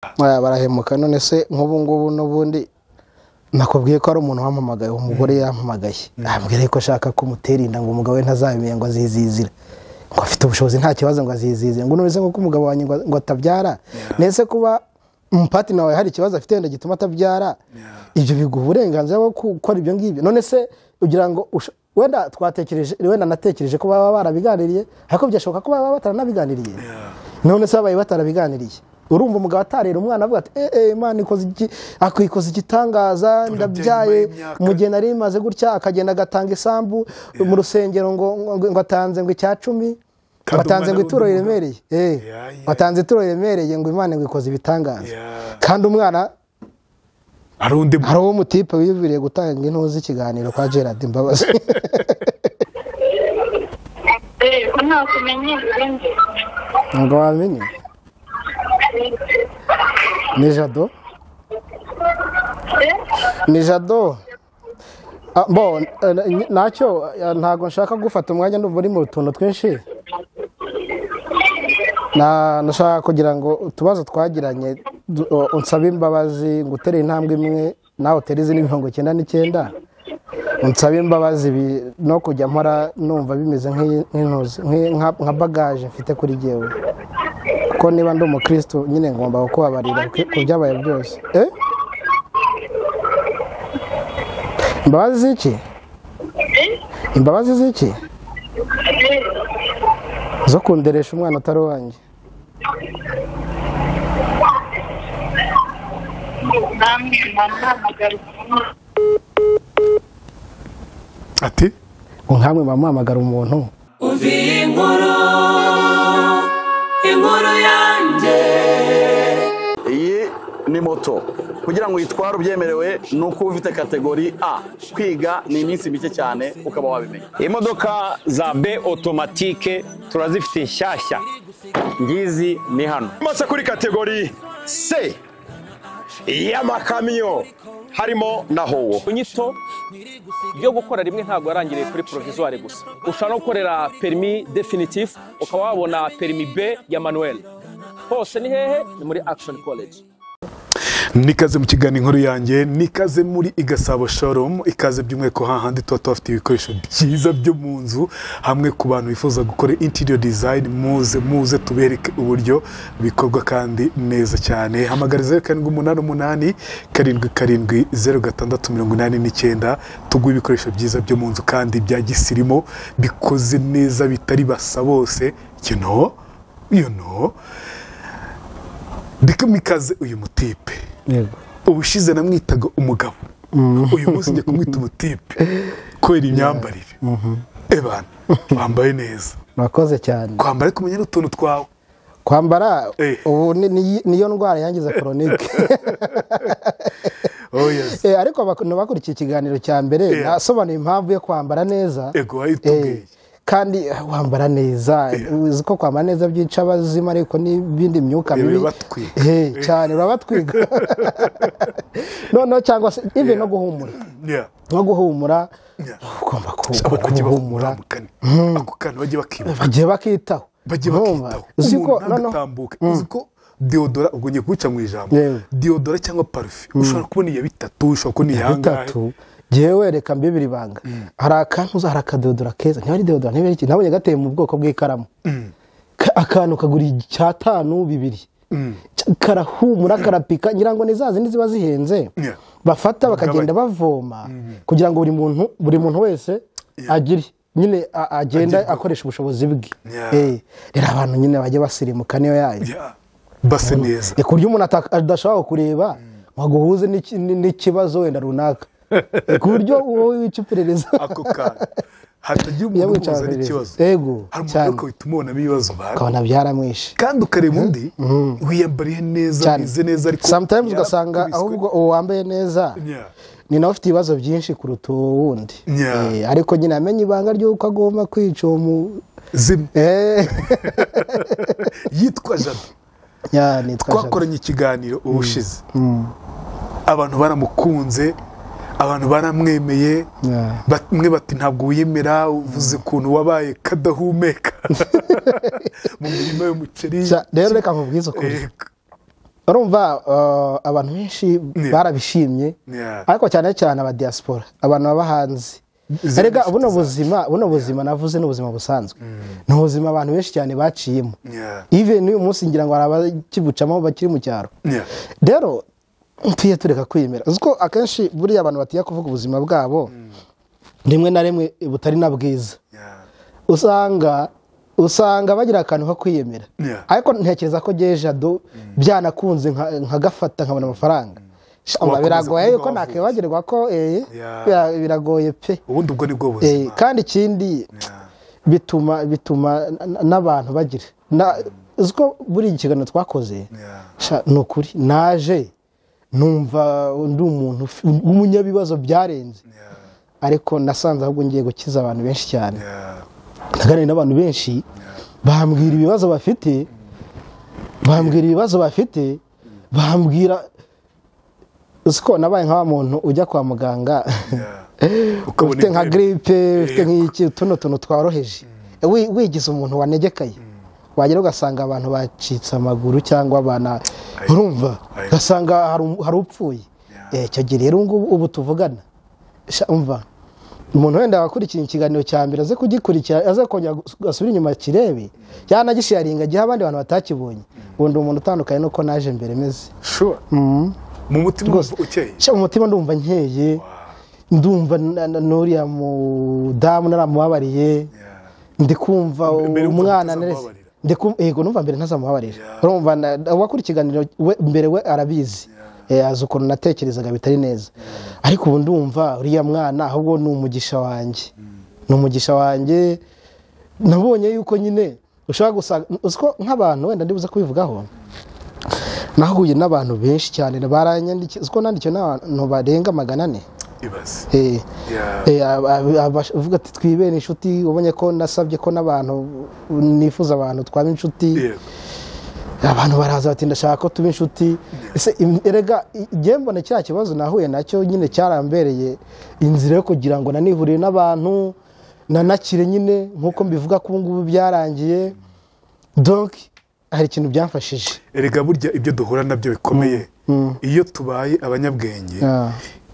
Barahemuka. None se nk'ubu ngubu n'ubundi nakubwiye ko ari umuntu wampamagaye, umugore yampamagaye ambwira ko ashaka kumutera inda ngo umugabo we ntazabimenya, ngo azizizira, ngo afite ubushobozi nta kibazo, ngo azizizira, ngo none se ngo umugabo wanjye ngo atabyara, nese kuba umupatina wawe hari ikibazo afite wenda gituma atabyara, ibyo biguha uburenganzira bwo gukora ibyo ngibyo? None se ugira ngo wenda twatekereje, wenda natekereje ko baba barabiganiriye, ariko byashoboka ko baba bataranabiganiriye. None se babaye batarabiganiriye, urumva umugabo atarera umwana avuga ati Imana ikoze iki, akwikoza igitangaza, ndabyaye mu gihe nari maze gutya, akagenda agatanga isambu mu rusengero ngo atanze ngo icya 10, batanze ngo ituro riremereye, batanze ituro riremereye ngo Imana ngo ikoze ibitangaza, kandi umwana hari undi, hari uwo mutipe wiviriye gutanga intuzi ikiganiro kwa Gerard Mbabazi. Ngo wamenye ni Jado, ni Jado. Bo nacyo ntago nshaka gufata umwanya, ndumva uri mu tuntu twinshi, nashaka kugira ngo utubazo twagiranye unsabe imbabazi, ngo utere intambwe imwe nawe utere izindi 99, unsabe imbabazi no kujya mpora numva bimeze nk'intuzi nka bagage mfite kuri jyewe, kuko niba ndi umukristo nyine ngomba kukubabarira ku byabaye byose. Imbabazi z'iki? Imbabazi z'iki? Zo kunderesha umwana utari uwanjye. Ati nkamwe bamuhamagara umuntu umviye inkuru, inkuru yanjye. Iyi ni moto kugira ngo uyitware ubyemerewe ni uko ufite category A. Kwiga ni iminsi mike cyane ukaba wabimenya. Imodoka za B automatique turazifite nshyashya, ngizi ni hano. Masa kuri category C y'amakamyo harimo na howo. Inyito yo gukora rimwe ntabwo yarangiriye kuri provisoire gusa, ushobora no gukorera permis définitif ukaba wabona permis B ya manuel. Hose ni hehe? Ni muri Action College. Nikaze mu kiganiro inkuru yanjye, nikaze muri Igasabo Showroom, ikaze by'umweko hahandi tuba tubafite ibikoresho byiza byo mu nzu, hamwe ku bantu bifuza gukora interior design, muze muze tubereke uburyo bikorwa kandi neza cyane. Hamagara 0788 77 06 89 tuguhe ibikoresho byiza byo mu nzu kandi bya gisirimo, bikoze neza bitari basa bose. You know Ndikumikaze uyu mutipe. Yego. Ubushize namwitaga umugabo. Uyu munsi njye kumwita umutipe kubera imyambarire. Ebana wambaye neza. Murakoze cyane. Kwambara kumenya n'utuntu twawe. Kwambara ubu niyo ndwara yangiza chronique. Oh yes. Ariko bakurikiye ikiganiro cya mbere nasobanuye impamvu yo kwambara neza. Ego ayitubwiye. Kandi wambara neza, uzi ko kwambara neza byica abazima, ariko n'ibindi myuka mibi cyane urabatwiga. No cyangwa se even no guhumura. No guhumura ugomba guhumura. Ako kantu bagiye bakibuka. Bagiye bakitaho. Bagiye bakitaho. Uzi ko no uzi ko deodora, ubwo ngiye kuguca mu ijambo. Deodora cyangwa parufe ushobora kubona iya bitatu, ushobora kubona iya angahe. Jewe reka mbibiri ibanga. Hari akantu hari akadeodora keza, ntibari deodora ntibari iki, nabonye gateye mu bwoko bw'ikaramu. Akantu kagura 5 2 karahumura karapika, ngira ngo ni za zindi ziba zihenze bafata bakagenda bavoma kugira ngo buri muntu wese agire nyine agenda akoresha ubushobozi bwe. Rero abantu nyine bajye basirimuka niyo yayo base neza, ku buryo umuntu adashobora kureba ngo aguhuze n'ikibazo wenda runaka, ku buryo wowe wica iperereza ako kantu hatagira umuntu uhuza n'ikibazo. Ego cyane ukamubona ibibazo ukabona byaramwishe, kandi ukareba undi wiyambariye neza wize neza, ariko sometimes ugasanga ahubwo uwo wambaye neza ni nawe ufite ibibazo byinshi kuruta uwo wundi. Ariko nyine amenye ibanga ry'uko agomba kwica uwo muzimu. Yitwa Jado. Twakoranye ikiganiro ubushize, abantu baramukunze, abantu baramwemeye, bamwe bati ntabwo wiyemera, uvuze ukuntu wabaye kadahumeka mu mirima y'umuceri. Rero reka nkubwize ukuri, Urumva abantu benshi barabishimye, ariko cyane cyane aba diaspora, abantu baba hanze. Erega buno buzima navuze n'ubuzima busanzwe, ni ubuzima abantu benshi cyane baciyemo. Even n'uyu munsi ngira ngo hari abakibucamo bakiri mu cyaro. Rero mpiye tureka kwiyemera, uzi ko akenshi buriya abantu batinya kuvuga ubuzima bwabo rimwe na rimwe butari na bwiza, usanga bagira akantu ko kwiyemera. Ariko ntekereza ko Jado byanakunze nkagafata nkabona amafaranga. Biragoye yuko nakwibagirwa ko biragoye pe. Ubundi ubwo nibwo buzima. Kandi ikindi bituma n'abantu bagira, uzi ko buri ikiganiro twakoze ni ukuri naje numva undi umuntu w'umunyabibazo byarenze, ariko nasanze ahubwo ngiye gukiza abantu benshi cyane. Naganiriye n'abantu benshi bambwira ibibazo bafite, bambwira uzi ko nabaye nka wa muntu ujya kwa muganga ufite nka gripe, ufite nk'iki tuno tuntu tworoheje, wigize umuntu wanegekaye, wagera ugasanga abantu bacitse amaguru cyangwa abana, urumva ugasanga hari upfuye. Icyo gihe rero ubu tuvugana, umva umuntu wenda wakurikiye ikiganiro cya mbere aze kugikurikira, aze kongera asubira inyuma kirebe cyanagisharinga gihe abandi bantu batakibonye. Ubundi umuntu utandukanye nuko naje mbere meze. Mu mutima ukeye, mu mutima ndumva nkeye, ndumva n'uriya mudamu naramubabariye, ndi kumva umwana nerese, yego numva mbere ntazamubabarira. Urumva uwakora ikiganiro mbere we arabizi, azi ukuntu natekerezaga bitari neza, ariko ubu ndumva uriya mwana ahubwo ni umugisha wanjye, ni umugisha wanjye. Nabonye yuko nyine ushobora gusanga uziko nk'abantu wenda ndibuza kubivugaho, nahuye n'abantu benshi cyane baranyandikiye, uziko nandikiwe n'abantu barenga 400. Ibaze. Avuga ati twibere inshuti, ubonye ko nasabye ko n'abantu nifuza abantu twaba inshuti. Abantu baraza bati ndashaka ko tuba inshuti. Ese erega njye mbona cya kibazo nahuye nacyo nyine cyarambereye inzira yo kugira ngo nanihurire n'abantu nanakire nyine nkuko mbivuga ko ubu ngubu byarangiye. Donc hari ikintu byamfashije. Erega burya ibyo duhura nabyo bikomeye, iyo tubaye abanyabwenge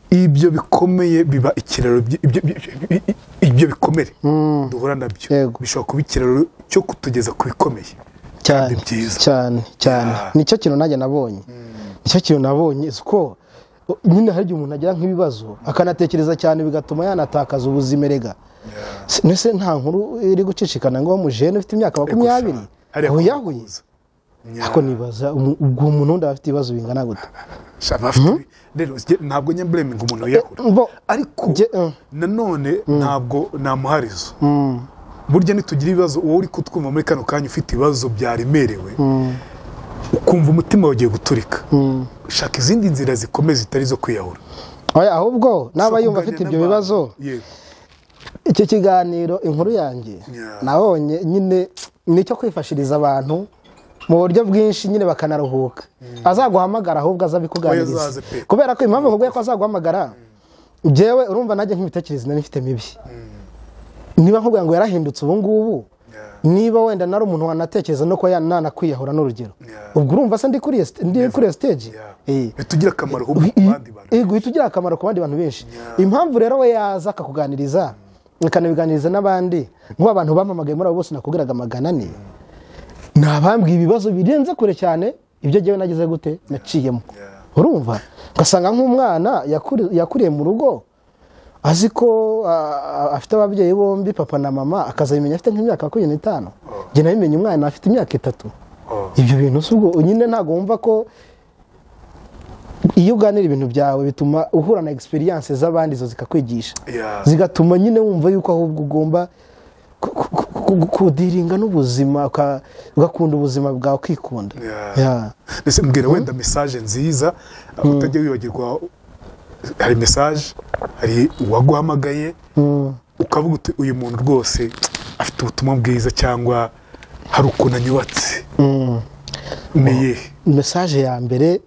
ibyo bikomeye biba ikiraro, ibyo bikomere duhura nabyo bishobora kuba ikiraro cyo kutugeza ku bikomeye cyane cyane cyane. Nicyo kintu nanjye nabonye, nicyo kintu nabonye uko nyine hari igihe umuntu agira nk'ibibazo akanatekereza cyane bigatuma yanatakaza ubuzima. Erega nese nta nkuru iri gucicikana ngo mujene ufite imyaka 20 yahuye, ako nibaza ubwo umuntu wundi afite ibibazo bingana gute? Rero ntabwo nyambleminga umuntu yahura, ariko nanone ntabwo namuharizo. Burya nitugira ibibazo, wowe uri kutwumva muri kano kanya ufite ibibazo byaremerewe, ukumva umutima wagiye guturika, shaka izindi nzira zikomeye zitari zo kwiyahura. Ahubwo naba yumva afite ibyo bibazo, icyo kiganiro inkuru yanjye nabonye nyine nicyo kwifashiriza abantu mu buryo bwinshi nyine bakanaruhuka. Azaguhamagara ahubwo azabikuganiriza, kubera ko impamvu nkubwiye ko azaguhamagara, jewe urumva najye nk'imitekerereze nari mfite mibi. Niba nkubwira ngo yarahindutse ubu ngubu, niba wenda nari umuntu wanatekereza no ko yananakwiyahura n'urugero, ubwo urumva se ndi kuri stage bitugira akamaro ku bandi bantu. Yego, bitugira akamaro ku bandi bantu benshi. Impamvu rero we yaza akakuganiriza akanabiganiriza n'abandi, nk'ubu abantu bamamagaye muri abo bose nakubwiraga 400, nabambwiye ibibazo birenze kure cyane ibyo jyewe nagize gute naciyemo. Urumva ugasanga nk'umwana yakuriye mu rugo azi ko afite ababyeyi bombi papa na mama, akazabimenya afite nk'imyaka 25. Njye nabimenye umwana afite imyaka 3. Ibyo bintu si ubwo nyine ntabwo wumva ko iyo uganira ibintu byawe bituma uhura na experience z'abandi, zo zikakwigisha, zigatuma nyine wumva yuko ahubwo ugomba kudiringa n'ubuzima, ugakunda ubuzima bwawe, ukikunda. Ndetse mbwira wenda message nziza utajya wibagirwa. Hari message, hari uwaguhamagaye ukavuga uti uyu muntu rwose afite ubutumwa bwiza, cyangwa hari ukuntu anyubatse. Ni message ya mbere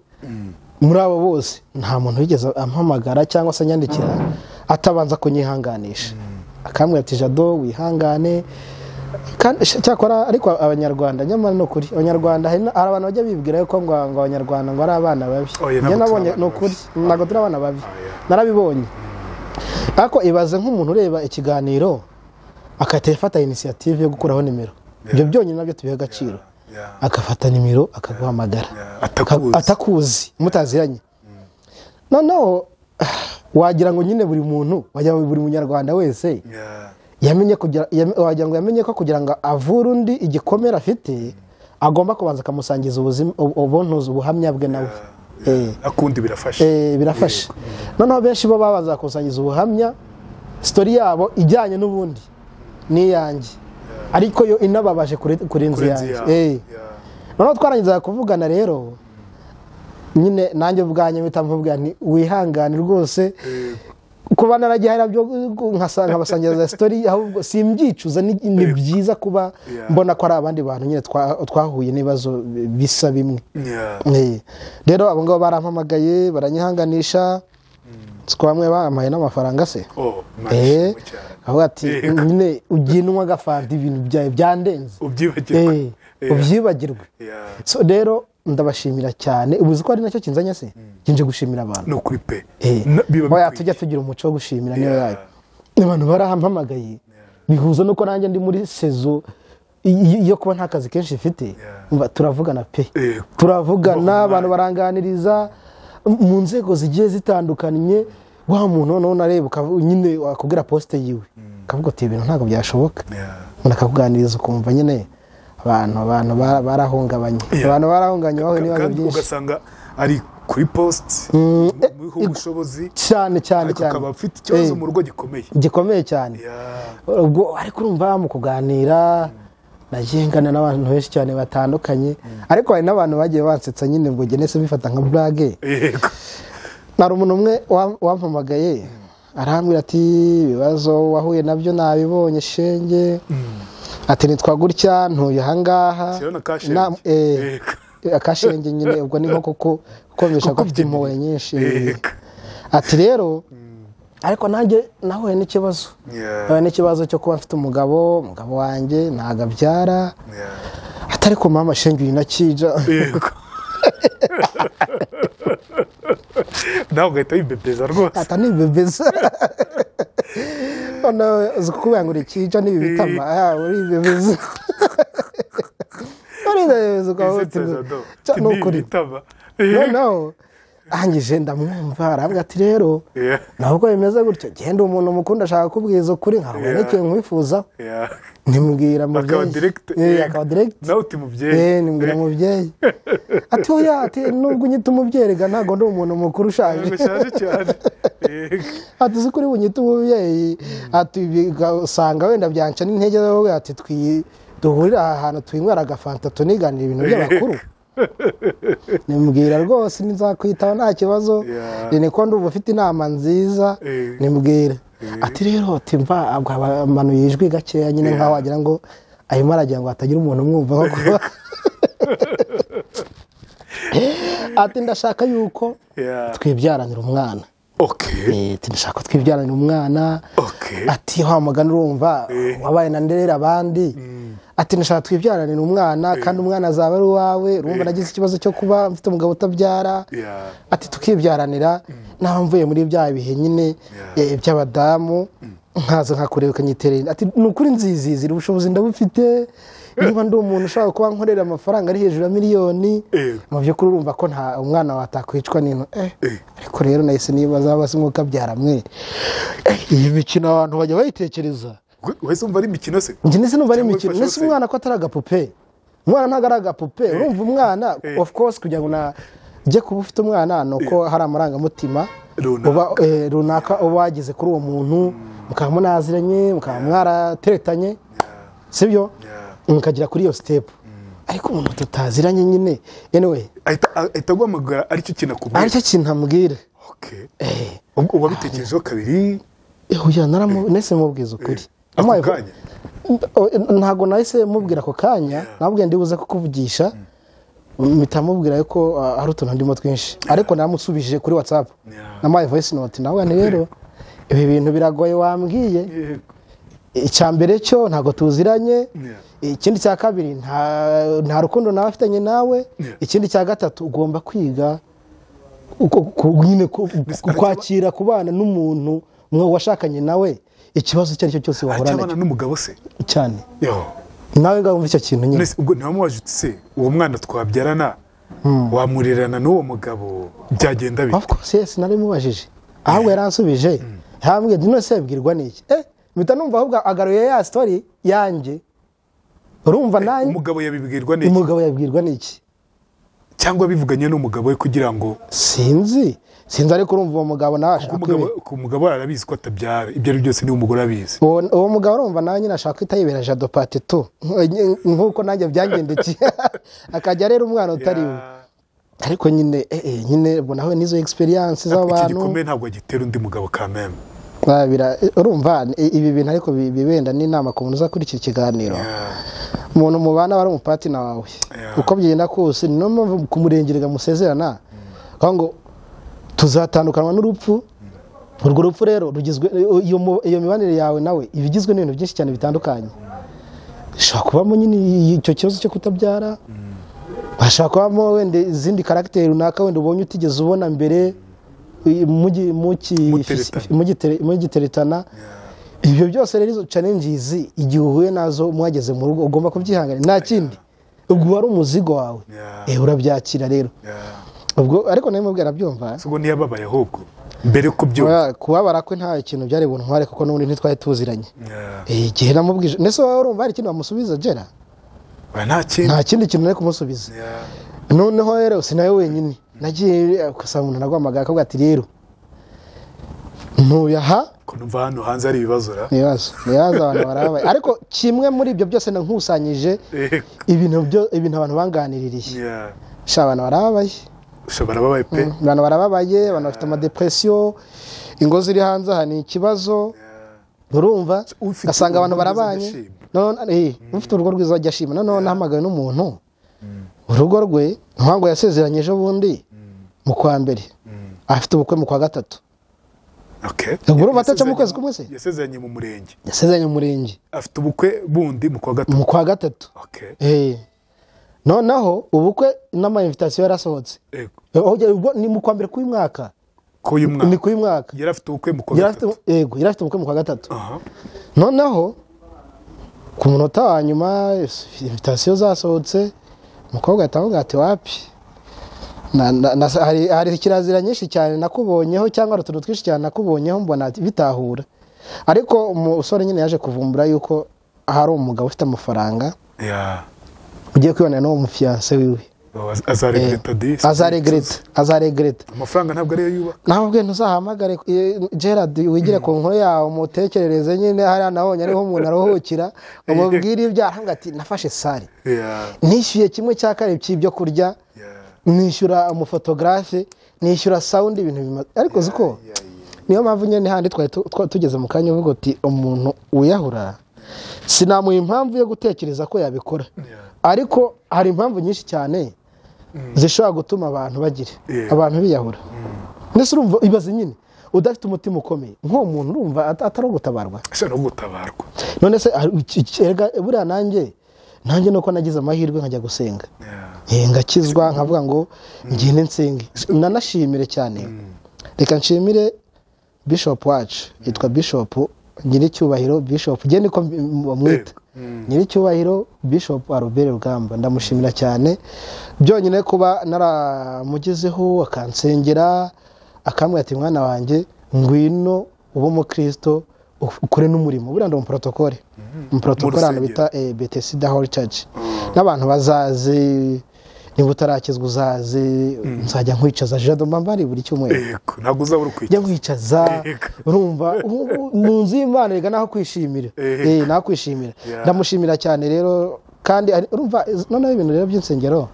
muri abo bose nta muntu wigeze ampamagara cyangwa se anyandikira atabanza kunyihanganisha, akambwira ati Jado wihangane, Kandi cyakora ariko Abanyarwanda, nyamara ni ukuri, Abanyarwanda hari abantu bajya bibwira yuko ngo Abanyarwanda ngo ari abana babi. Oya, Njye ntabwo turi nabonye abana ni ukuri, babi. ntabwo turi abana babi, Oya. narabibonye. Ariko ibaze nk'umuntu ureba ikiganiro agahita afata initiative yo gukuraho nimero, ibyo byonyine nabyo tubiha agaciro. Agafata nimero akaguhamagara. Atakuzi. Atakuzi, mutaziranye. Noneho wagira ngo nyine buri muntu, wagira ngo buri munyarwanda wese yamenye kugira, wagira ngo yamenye ko kugira ngo avure undi igikomere afite agomba kubanza akamusangiza ubuzima, ubuntuza ubuhamya bwe nawe. Akundi birafasha. Birafasha. Noneho benshi bo babanza gukusanyiriza ubuhamya, story yabo ijyanye n'ubundi n'iyanjye, ariko yo inababaje kurenza Kurenza iyanjye. iyawe. Noneho twarangiza kuvugana rero nyine nanjye ubwanjye mpita mvuga nti wihangane rwose, kuba naragiye byo nkabasangiza story, ahubwo simbyicuza, ni byiza kuba mbona ko ari abandi bantu nyine twahuye n'ibibazo bisa bimwe. Rero abo ngabo barampamagaye baranyihanganisha, siko bamwe bampaye n'amafaranga se. Oh, Imana ishimwe cyane. Avuga ati Yego. nyine uginwa agafanta, ibintu byawe byandenze, Ubyibagirwe. Ubyibagirwe. So rero ndabashimira cyane, ubu uzi ko ari nacyo kinzanye se, nje gushimira abantu. Ni ukuri pe. Biba Oya, bikwiye. tujya tugira umuco wo gushimira niyo yayo. Abantu barampamagaye bihuza nuko nanjye ndi muri sezo yo kuba nta kazi kenshi mfite. Umva, turavugana pe, turavugana, Kubaha abantu umwanya. baranganiriza mu nzego zigiye zitandukanye. Wa muntu noneho nareba nyine wakubwira poste yiwe, akavuga ati ibintu ntabwo byashoboka. Umuntu akakuganiriza ukumva nyine abantu barahungabanye. Abantu barahungabanye bahuye n'ibibazo Kandi byinshi. ugasanga ari kuri post muha ubushobozi, cyane cyane ariko cyane. akaba afite ikibazo mu rugo gikomeye. Gikomeye cyane. Ubwo ariko urumva mu kuganira nagiye ngana n'abantu benshi cyane batandukanye, ariko hari n'abantu bagiye bansetsa nyine ngo njye nese bifata nka blague. Yego. Hari umuntu umwe wampamagaye arambwira ati ibibazo wahuye nabyo nabibonye shenge, ati nitwa gutya, ntuye ahangaha. Shyiraho na ka shenge. Yego. Akashenge nyine ubwo ni nko kuko kumvisha ko afite impuhwe nyinshi. Yego. Ati rero ariko nanjye nahuye n'ikibazo, nahuye n'ikibazo cyo kuba mfite umugabo, umugabo wanjye ntabwo abyara, atari ko mama shenge uyu nakija. Yego. Nawe ugahita wibebeza rwose. Ata nibebeza. Noneho uzi kukubwira ngo urikija n'ibi bitama, uribebeza, uribebeza ukavuga uti Isetsa Jado. Cya, Ati ni ukuri. nibitama. Noneho arangije ndamwumva, aravuga ati rero ntabwo bimeze gutyo, genda umuntu mukunda ashaka kukubwiza ukuri nkahuye n'ikintu nkwifuzaho. Ntimbwira Akaba mubyeyi. direct. Akaba direct. Nawe uti mubyeyi. Nimbwira mubyeyi. Ati oya, ati nubwo unyita umubyeyi rega ntabwo ndi umuntu mukuru ushaje. Ntabwo ushaje cyane. Yego. Ati uzi ko uri bunyite umubyeyi, ati ugasanga wenda byanca n'intege zawe, ati duhurire aha hantu twinywera agafanta tuniganira ibintu by'abakuru. Nimbwira rwose nzakwitaho nta kibazo. Ni ko ndumva ufite inama nziza. Nimbwira. Ati rero timva amanuye ijwi gakeya nyine nkaho wagira ngo arimo aragira ngo hatagira umuntu umwumva nko kuba. Ati ndashaka yuko twibyaranira umwana. Ati ndashaka ko twibyaranira umwana. Ati wa mugani urumva wabaye na nderera abandi. Ati ndashaka twibyaranira umwana kandi umwana azaba ari uwawe, urumva nagize ikibazo cyo kuba mfite umugabo utabyara. Ati tukibyaranira, naho mvuye muri bya bihe nyine by'abadamu nkaza nkakureba ukanyiterera inda. Ati ni ukuri nzizizira ubushobozi ndabufite, niba ndi umuntu ushobora kuba nkorera amafaranga ari hejuru ya miliyoni, mu by'ukuri urumva ko nta umwana watakwicwa n'intu. Ariko rero nahise nibaza basi mwuka abyara mwe. Iyi mikino abantu bajya bayitekereza. Wese umva ari imikino se? Njye nese numva ari Cyangwa imikino. wifashe Nese wose? umwana ko atari agapupe, umwana ntabwo ari agapupe. Urumva umwana, of course kugira ngo najye kuba ufite umwana ni uko hari amarangamutima Runaka. Runaka uba wagize kuri uwo muntu, mukaba munaziranye, mukaba mwarateretanye, sibyo, mukagera kuri iyo step. Ariko umuntu tutaziranye nyine, anyway, Ahita aguhamagara aricyo kintu akubwira. Aricyo kintu ambwira. Ubwo wabitekerejeho kabiri? Oya, nahise mubwiza ukuri. Ako Namuhaye- kanya? Ntabwo nahise mubwira ako kanya, nabwiye ndibuze kukuvugisha, mpita mubwira yuko hari utuntu ndimo twinshi, ariko namusubije kuri WhatsApp, namuhaye voice note, nawe nti rero ibi bintu biragoye wambwiye. Icya mbere cyo ntabwo tuziranye, ikindi cya kabiri nta rukundo nawe afitanye nawe, ikindi cya gatatu ugomba kwiga nyine kwakira kubana n'umuntu washakanye nawe ikibazo icyo ari cyo cyose wahura nacyo. N'umugabo se cyane nawe ngaho umva icyo kintu nyine. Ubwo ntiwamubaje uti se uwo mwana twabyarana wamurirana n'uwo mugabo byagenda bite? Of course yes, narimubajije ahubwo yaransubije yambwiye none se bwirwa n'iki? Mpita numva ahubwo agaruye ya story yanjye. Urumva nanjye umugabo yabibwirwa n'iki? Umugabo yabibwirwa n'iki? Cyangwa bivuganye n'umugabo we kugira ngo sinzi ariko urumva uwo mugabo nawe ashaka umugabo arabizi ko atabyara ibyo ari byose ni umugore abizi. Uwo mugabo urumva nawe nyine ashaka kwitayibera jado pati tu nkuko nanjye byangendekeye akajya rero umwana utari we. Ariko nyine nyine ubwo nawe nizo experience z'abantu. Iki gikomeye ntabwo gitera undi mugabo kameme. Urumva ibi bintu ariko bibenda n'inama ku muntu uzakurikira ikiganiro. Umuntu mubana wari umupatina wawe uko byenda kose niyo mpamvu kumurengerega musezerana ngo tuzatandukanwa n'urupfu. Urwo rupfu rero rugizwe iyo mibanire yawe nawe ibigizwe n'ibintu byinshi cyane bitandukanye. Ishobora kubamo nyine icyo kibazo cyo kutabyara, hashobora kubamo wenda izindi karagiteri runaka wenda ubonye utigeze ubona mbere mugiteretana. Ibyo byose rero izo challenges igihe uhuye nazo mwageze mu rugo ugomba kubyihangana nta kindi. Ubwo wari umuzigo wawe urabyakira rero. Ubwo ariko nawe mubwira arabyumva. Ubwo ntiyababaye ahubwo mbere kubyumva kubabara kwe nta kintu byari buntware kuko n'ubundi ntitwari tuziranye. Igihe namubwije nese wowe urumva hari ikintu wamusubiza Gera? Nta kindi kintu nari kumusubiza. Noneho rero sinawe wenyine nagiye gusaba umuntu nagwamagara akavuga ati rero ntuyaha kumva hano hanze ari ibibazo ra ibibazo abantu barabaye. Ariko kimwe muri ibyo byose nankusanyije ibintu ibintu abantu banganiririye. Sha abantu barabaye ushobora pe abantu barababaye, abantu bafite ama depression, ingo ziri hanze aha ni ikibazo. Urumva asanga abantu barabanye none ufite urugo rwiza ajya ashima. None nahamagaye n'umuntu urugo rwe ntango yasezeranye ejo bundi mu kwa mbere afite ubukwe mu kwa gatatu. Ubwo bataca mu kwezi kumwe se yasezeranye mu murenge. Yasezeranye mu murenge afite ubukwe bundi mu kwa gatatu. Mu kwa gatatu. Noneho ubukwe n'ama invitation yarasohotse. Ubwo ni mu kwa mbere k'uyu mwaka. Ni k'uyu mwaka. Yari afite ubukwe mu kwa gatatu. Yego, yari afite ubukwe mu kwa gatatu. Noneho ku munota wa nyuma invitation zasohotse umukobwa atavuga ati wapi hari kirazira nyinshi cyane nakubonyeho cyangwa utuntu twinshi cyane nakubonyeho mbona bitahura. Ariko umusore nyine yaje kuvumbura yuko hari umugabo ufite amafaranga ugiye kwibonera n'uwo mufiyanse wiwe. Azaregreta amafaranga ntabwo ariyo yubaka. Ntabwo ntuzahamagare Gerard wigire ku nkuru yawe umutekerereze nyine hariya nabonye ariho umuntu aruhukira umubwire ibyaha ati nafashe sare nishyuye kimwe cya kabiri cy'ibyo kurya, nishyura umufotogarafe, nishyura sound, ibintu bimaze. Ariko ziko niyo mpamvu nyine handi twari tugeze mu kanya uvuga uti umuntu wiyahura sinamuha impamvu yo gutekereza ko yabikora, ariko hari impamvu nyinshi cyane zishobora gutuma abantu bagira abantu biyahura. Ndetse urumva ibaze nyine udafite umutima ukomeye nk'uwo muntu urumva atari gutabarwa. None se buriya nanjye nuko nagize amahirwe nkajya gusenga ngakizwa nkavuga ngo ngende nsenge. Nanashimire cyane, reka nshimire Bishop wacu yitwa Bishop Nyiricyubahiro Bishop nge niko bamwita Nyiricyubahiro Bishop Albert Rugamba. Ndamushimira cyane byonyine kuba naramugezeho akansengera akambwira ati mwana wanjye ngwino ube umukristo ukore n'umurimo. Buriya ndi umuprotokole ahantu bita Bethesda Holy Church n'abantu bazaze niba utarakizwa uzaze nzajya nkwicaza Jado mbambari buri cyumweru. Ntabwo uzabura ukwicaza nkwicaza urumva mu nzu y'Imana rega naho kwishimira naho kwishimira. Ndamushimira cyane rero kandi urumva noneho ibintu rero by'insengero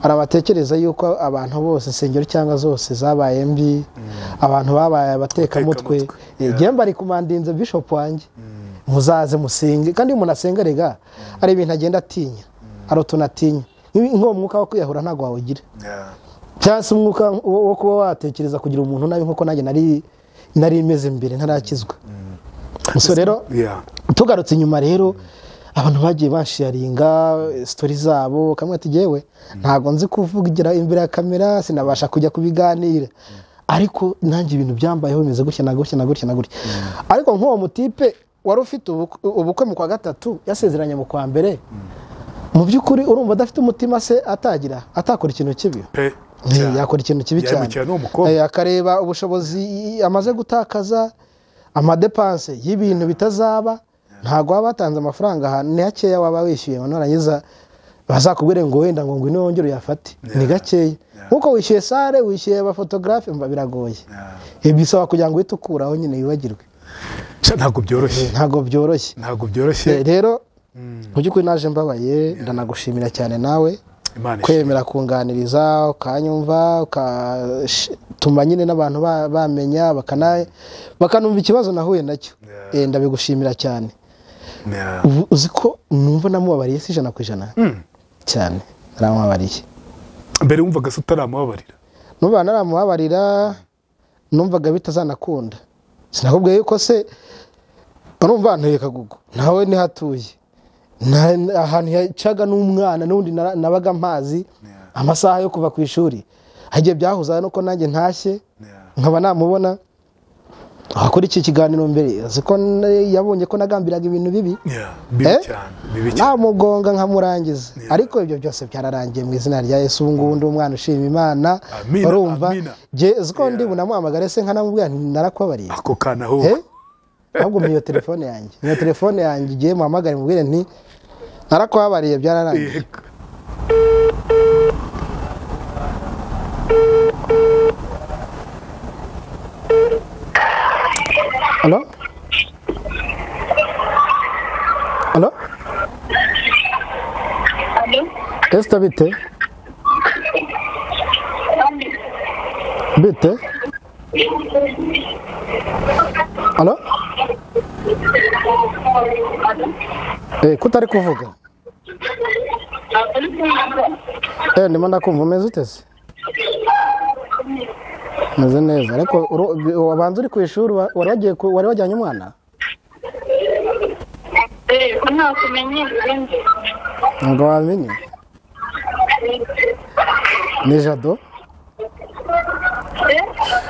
arabatekereza yuko abantu bose insengero cyangwa zose zabaye mbi, abantu babaye abatekamutwe. Ngiye mbari kumandinze Bishop wanjye muzaze musenge. Kandi umuntu asenga rega ari ibintu agenda atinya, ari utuntu atinya. Nk'uwo mwuka wo kwiyahura ntabwo wawugira, cyangwa se umwuka wo kuba watekereza kugira umuntu nabi nkuko nanjye nari imeze mbere ntarakizwa. So rero tugarutse inyuma rero, abantu bagiye basharinga story zabo, kamwe ati jewe ntago nzi kuvugira imbere ya kamera, sinabasha kujya kubiganira, ariko nanjye ibintu byambayeho bimeze gutya na gutya na gutya na gutya. Ariko nk'uwo mutipe wari ufite ubukwe mu kwa gatatu, yasezeranye mu kwa mbere, mu by'ukuri urumva adafite umutima se atagira atakora ikintu kibi. Yakora ikintu kibi cyane, akareba ubushobozi amaze gutakaza, amadepanse y'ibintu bitazaba. Ntago waba watanze amafaranga ahantu ni hakeya waba wishyuye, nurangiza bazakubwire ngo wenda ngo ngwino wongere uyafate, ni gakeya. Nkuko wishyuye sale, wishyuye abafotogarafe, mba biragoye. Bisaba kugira ngo uhite ukuraho nyine wibagirwe. Ntabwo byoroshye, ntabwo byoroshye, ntabwo byoroshye. Rero mu by'ukuri naje mbabaye, ndanagushimira cyane nawe kwemera kunganiriza, ukanyumva, ukatuma nyine n'abantu bamenya, bakanumva ikibazo nahuye nacyo. Ndabigushimira cyane. Uzi ko numva namubabariye si 100% cyane, naramubabariye. Mbere wumvaga se utaramubabarira? Numva naramubabarira, numvaga bitazanakunda. Sinakubwiye yuko se urumva ntuye Kagugu, nawe nihatuye ahantu yacaga n'umwana, n'undi nabaga mpazi amasaha yo kuva ku ishuri, hagiye byahuza nuko nanjye ntashye nkaba namubona. Akora iki kiganiro mbere azi ko yabonye ko nagambiraga ibintu bibi, namugonga nkamurangiza. Ariko ibyo byose byararangiye mu izina rya Yesu. Ubu ngubu ndi umwana ushima Imana. Urumva uzi ko ndi bunamuhamagare se nkanamubwira nti narakubabariye. Ako kana ahubwo ahubwo iyo telefone yanjye, iyo telefone yanjye igiye muhamagare mubwire nti narakubabariye byararangiye. Alo? Alo? Alo? Esther bite? Bite? Alo? Kutari kuvuga? Ndimo ndakumva. Umeze ute se? Meze neza. Ariko wabanza uri ku ishuri, wari wajyanye umwana? Ntabwo wamenye? Ni Jado?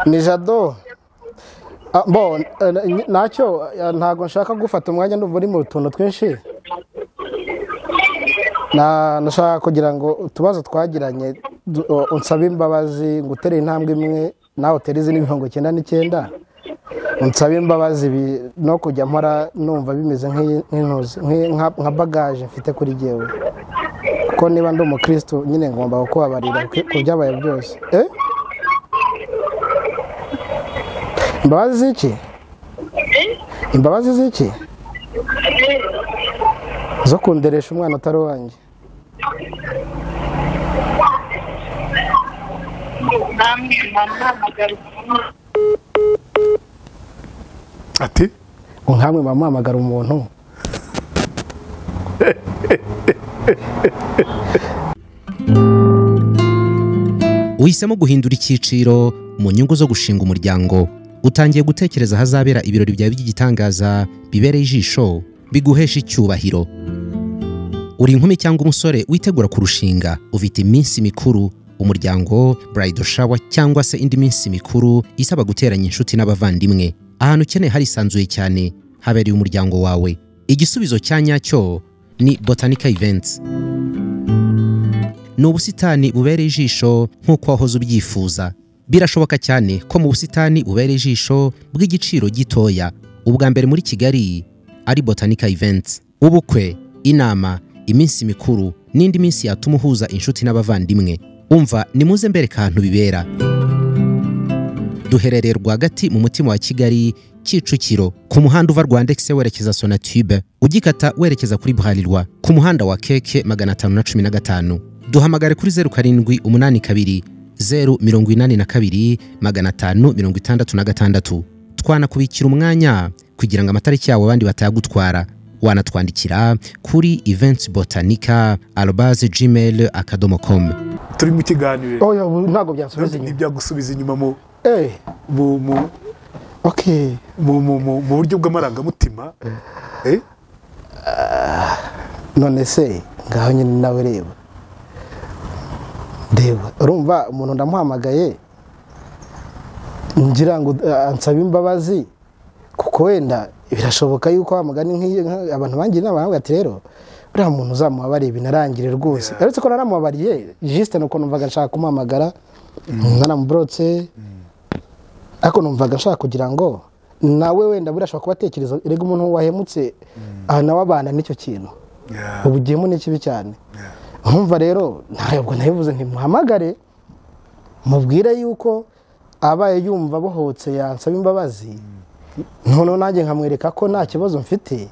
Ni Jado? Bo ntacyo, ntabwo nshaka gufata umwanya, ndumva uri mu tuntu twinshi. Nashaka kugira ngo utubazo twagiranye unsabe imbabazi, ngutere intambwe imwe nawe utere izindi 99, unsabe imbabazi no kujya mpora numva bimeze nk'intuzi nka bagage mfite kuri jyewe, kuko niba ndi umukristo nyine ngomba kukubabarira ku byabaye byose. Imbabazi z'iki? Imbabazi z'iki? Zo kunderesha umwana utari uwanjye. Ati nkamwe bamuhamagara umuntu. Uhisemo guhindura icyiciro mu nyungu zo gushinga umuryango, utangiye gutekereza hazabera ibirori byawe by'igitangaza bibereye ijisho, biguhesha icyubahiro. Uri inkumi cyangwa umusore witegura kurushinga, ufite iminsi mikuru, umuryango, bridal shower cyangwa se indi minsi mikuru isaba guteranya inshuti n'abavandimwe. Ahantu ukeneye harisanzuye cyane, habereye umuryango wawe. Igisubizo cya nyacyo ni Botanica Events. Ni ubusitani bubereye ijisho nk'uko wahoze ubyifuza. Birashoboka cyane ko mu busitani bubereye ijisho bw'igiciro gitoya, ubwa mbere muri Kigali ari Botanica Events. Ubukwe, inama, iminsi mikuru n'indi minsi yatuma uhuza inshuti n'abavandimwe. Umva nimuze mbereka ahantu bibera. Duherereye rwagati mu mutima wa Kigali, Kicukiro, ku muhanda uva Rwandex werekeza Sonatube, ugikata werekeza kuri Bralirwa, ku muhanda wa Keke 515. Duhamagare kuri 0782 082 566. Twanakubikira umwanya kugira ngo amatariki yawe abandi batayagutwara. Wanatwandikira kuri eventsbotanica@gmail.com. Turi mu kiganiro. Oya, ntago byasubiza inyuma. Ntibyagusubiza inyuma mu Okay. Mu buryo bw'amarangamutima. None se ngaho nyine nawe reba urumva umuntu ndamuhamagaye ngira ngo ansabe imbabazi, kuko wenda birashoboka yuko amagani abantu bangira inama baravuga ati rero uriya muntu uzamubabarire binarangire rwose. Uretse ko naramubabariye juste nuko numvaga nshaka kumuhamagara naramubrotse, ariko numvaga nshaka kugira ngo nawe wenda burashobora kubatekereza. Erega umuntu wahemutse nawe abana n'icyo kintu, ubugemu ni kibi cyane. Nkumva rero ntabwo nabivuze ntimuhamagare mubwire yuko abaye yumva bohotse yansaba imbabazi, noneho nanjye nkamwereka ko nta kibazo mfite.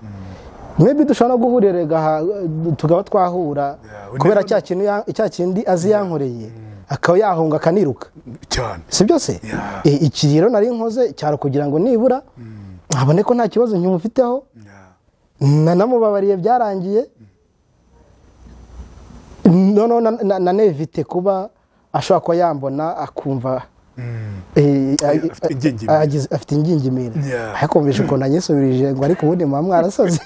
Maybe dushobora no guhurira tukaba twahura kubera cya kintu cya kindi azi yankoreye, akaba yahunga akaniruka cyane, si byose. Iki rero nari nkoze cyaro kugira ngo nibura abone ko nta kibazo nkimufiteho, nanamubabariye byarangiye, noneho nanevite kuba ashobora kuba yambona akumva afite ingingimira. Ariko mvishe ukuntu anyisubirije ngo ariko ubundi muba mwarasaze.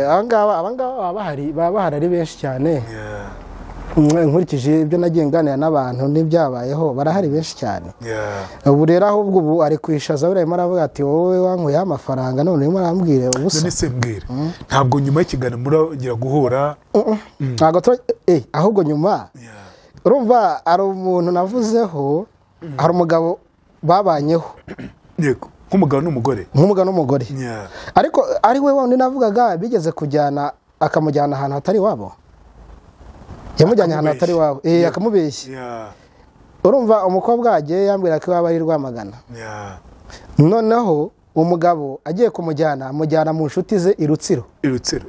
Abangaba baba bahari ari benshi cyane. Nkurikije ibyo nagiye nganira n'abantu n'ibyabayeho, barahari benshi cyane. Ubu rero ahubwo ubu ari kwishaza, buriya arimo aravuga ati wowe wankuyeho amafaranga none urimo urambwira ubusa. None se mbwira, ntabwo nyuma y'ikiganiro murongera guhura? Ntabwo ahubwo nyuma urumva ari umuntu navuzeho, hari umugabo babanyeho. Yego, nk'umugabo n'umugore. Nk'umugabo n'umugore. Ariko ari we wundi navugaga bigeze kujyana, akamujyana ahantu hatari iwabo. Yamujyanye ahantu hatari iwabo, akamubeshya. Urumva umukobwa agiye yambwira ko iwabo ari Rwamagana. Noneho umugabo agiye kumujyana, amujyana mu nshuti ze i Rutsiro.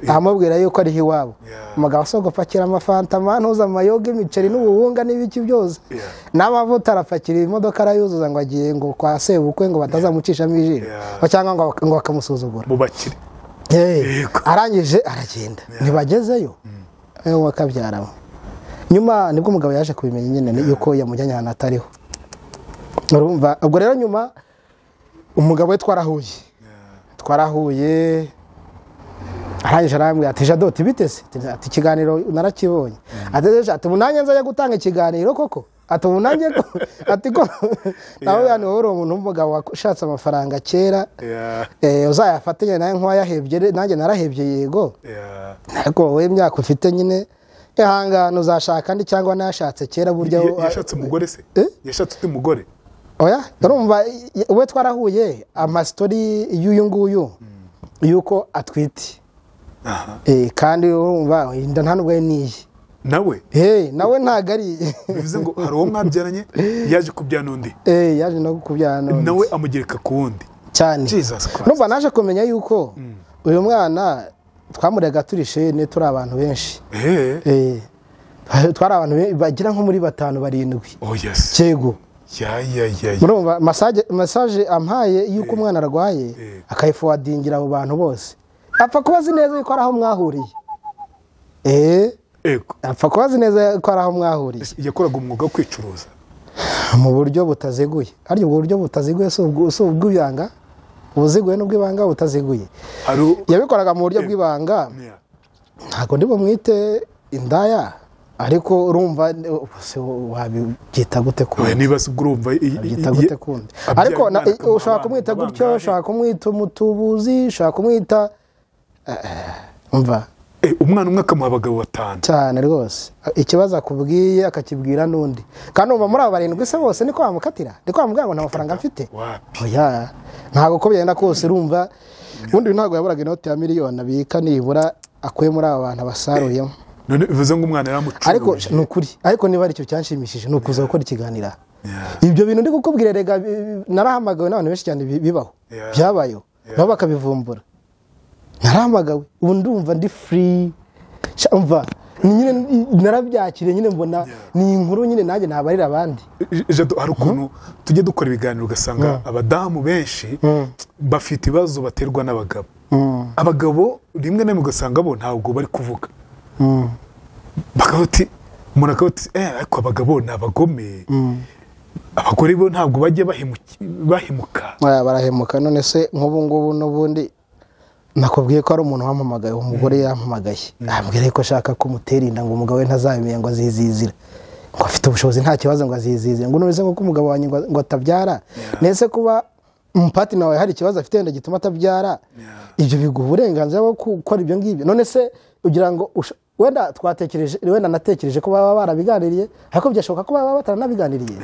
Amubwira yuko ariho iwabo. Umugabo asabwa gupakira amafanta, amantuza, amayoga, imiceri n'ubuwunga n'ibiki byose, n'amavuta arapakira imodoka arayuzuza ngo agiye ngo kwa sebukwe ngo batazamucishamo ijisho cyangwa ngo bakamusuzugura. Mu bakire. Arangije aragenda, ntibagezeyo bakabyaramo. Nyuma nibwo umugabo yaje kubimenya nyine yuko yamujyanye ahantu atariho. Urumva ubwo rero nyuma umugabo we twarahuye arangije arambwira ati Jado bitese, ati ikiganiro narakibonye, ati ubu nanjye nzajya gutanga ikiganiro koko, ati ubu nanjye ati ko nawe yani wowe uri umuntu w'umugabo washatse amafaranga kera, uzayafatanye nawe nk'uwayahebye, nanjye narahebye yego, ariko wowe imyaka ufite nyine ihangane uzashaka andi cyangwa nayashatse kera. Burya yashatse umugore se? Yashatse undi mugore? Oya, urumva we twarahuye amasitori y'uyu nguyu yuko atwite. Kandi urumva inda nta nubwo niye nawe nawe ntago ari. Bivuze ngo hari uwo mwabyaranye yaje kubyana undi. Yaje no kubyana undi, nawe amugereka ku wundi cyane. Numva naje kumenya yuko uyu mwana twamurega turi shene, turi abantu benshi. Twari abantu bagira nko muri 5 7. Oh yes. Cyego. Ya. Murumva massage ampaye yuko umwana arwaye, akayiforwardingira abo bantu bose. Apfa kubazi neza yuko ari aho mwahuriye. Apfa kubazi neza ko ari aho mwahuriye. Yakoraga umwuga wo kwicuruza mu buryo butaziguye. Ariko ubwo buryo butaziguye si ubw'ibanga, ubuziguye n'ubw'ibanga butaziguye. Yabikoraga mu buryo bw'ibanga. Ntabwo ndi bumwite indaya, ariko urumva wabyita gute kundi? Niba se urumva byita gute kundi? Ariko ushobora kumwita gutyo, ushobora kumwita umutubuzi, ushobora kumwita umva umwana umwe akamuha abagabo 5 cyane rwose. Ikibazo akubwiye akakibwira n'undi, kandi umva muri abo 7 se bose niko bamukatira, niko bamubwira ngo nta mafaranga mfite. Oya, ntabwo uko byenda kose urumva ubundi ntabwo yaburaga inoti ya miliyoni abika nibura akuye muri aba bantu basaruyemo. None bivuze ngo umwana yaramucuruje. Ariko ni ukuri, ariko niba ari cyo cyanshimishije ni ukuza gukora ikiganiro. Ibyo bintu ndi kukubwira rega narahamagawe n'abantu benshi cyane bibaho, byabayeho, nabo bakabivumbura. Narahamagawe ubu ndumva ndi free, umva nyine narabyakiriye nyine mbona ni inkuru nyine nanjye nabarira abandi. Jado, hari ukuntu tujye dukora ibiganiro ugasanga abadamu benshi bafite ibibazo baterwa n'abagabo. Abagabo rimwe na rimwe ugasanga bo ntabwo bari kuvuga. Bakaba bati, umuntu akaba ati ariko abagabo ni abagome. Abagore bo ntabwo bajya bahemuka. Barahemuka. None se nk'ubu ngubu n'ubundi nakubwiye ko ari umuntu wampamagaye, umugore yampamagaye ambwira ko ashaka kumutera inda ngo umugabo we ntazabimenya ngo azizizira, ngo afite ubushobozi nta kibazo ngo azizizira, ngo none se ngo umugabo wanjye ngo atabyara, nese kuba umupatina wawe hari ikibazo afite wenda gituma atabyara, ibyo biguha uburenganzira bwo gukora ibyo ngibyo? None se ugira ngo wenda twatekereje, wenda natekereje ko baba barabiganiriye, ariko byashoboka ko baba bataranabiganiriye.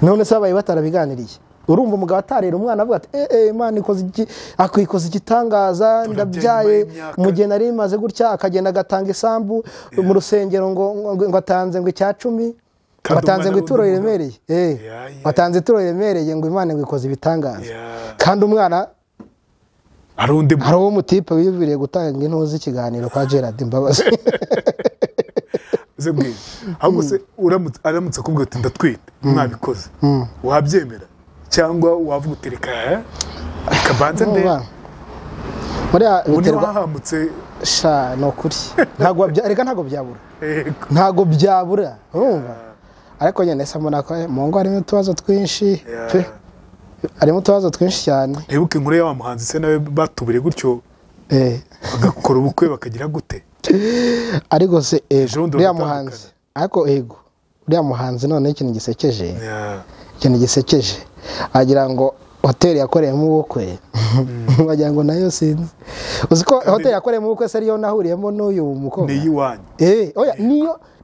None se babaye batarabiganiriye, urumva umugabo atarera umwana avuga ati Imana ikoze igitangaza, ndabyaye mu gihe nari maze gutya, akagenda agatanga isambu mu rusengero ngo atanze ngo icya 10, batanze ngo ituro riremereye, batanze ituro riremereye ngo Imana ngo ikoze ibitangaza, kandi umwana hari undi hari uwo mutipe wiviriye gutanga intuzi ikiganiro kwa Gerard Mbabazi. Ahubwo se aramutse akubwira ati ndatwite mwabikoze, wabyemera cyangwa wavuga uti reka banze nde? Buriya biterwa wahamutse sha, no kuri ntago reka ntago byabura, ntago byabura, urumva. Ariko nyene se mbona ko mu ngo harimo utubazo twinshi pe, harimo utubazo twinshi cyane. Ntibuke inkuru y'aba muhanzi se nawe batuburiye gutyo, bagakora ubukwe bakagira gute? Ariko se uriya muhanzi, ariko ego uriya muhanzi none ikintu gisekeje, ikintu gisekeje agira ngo hoteli yakoreyemo ubukwe, wagira ngo nayo sinzi. Uzi ko hoteli yakoreyemo ubukwe se ariyo nahuriyemo n'uyu mukobwa? Ni iwanyu. Oya,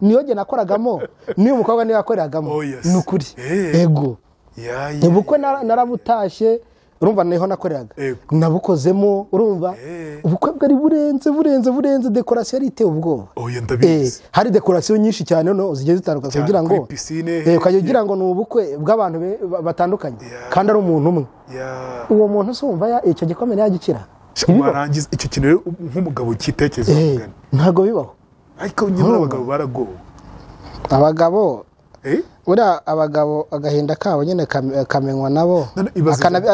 niyo jye nakoragamo, n'uyu mukobwa niyo yakoreragamo. Ni ukuri. Ego. Ubukwe narabutashye, urumva niho nakoreraga, nabukozemo, urumva ubukwe bwari burenze, dekorasiyo yari iteye ubwoba. Hari dekorasiyo nyinshi cyane no zigiye zitandukanye kugira ngo ukajya ugira ngo ni ubukwe bw'abantu batandukanye kandi ari umuntu umwe. Uwo muntu se wumva icyo gikomere yagikira? Warangiza icyo kintu rero nk'umugabo ukitekereza ntabwo bibaho. Ariko nyine abagabo baragowe. Abagabo uriya abagabo agahinda kabo nyine kamenywa nabo,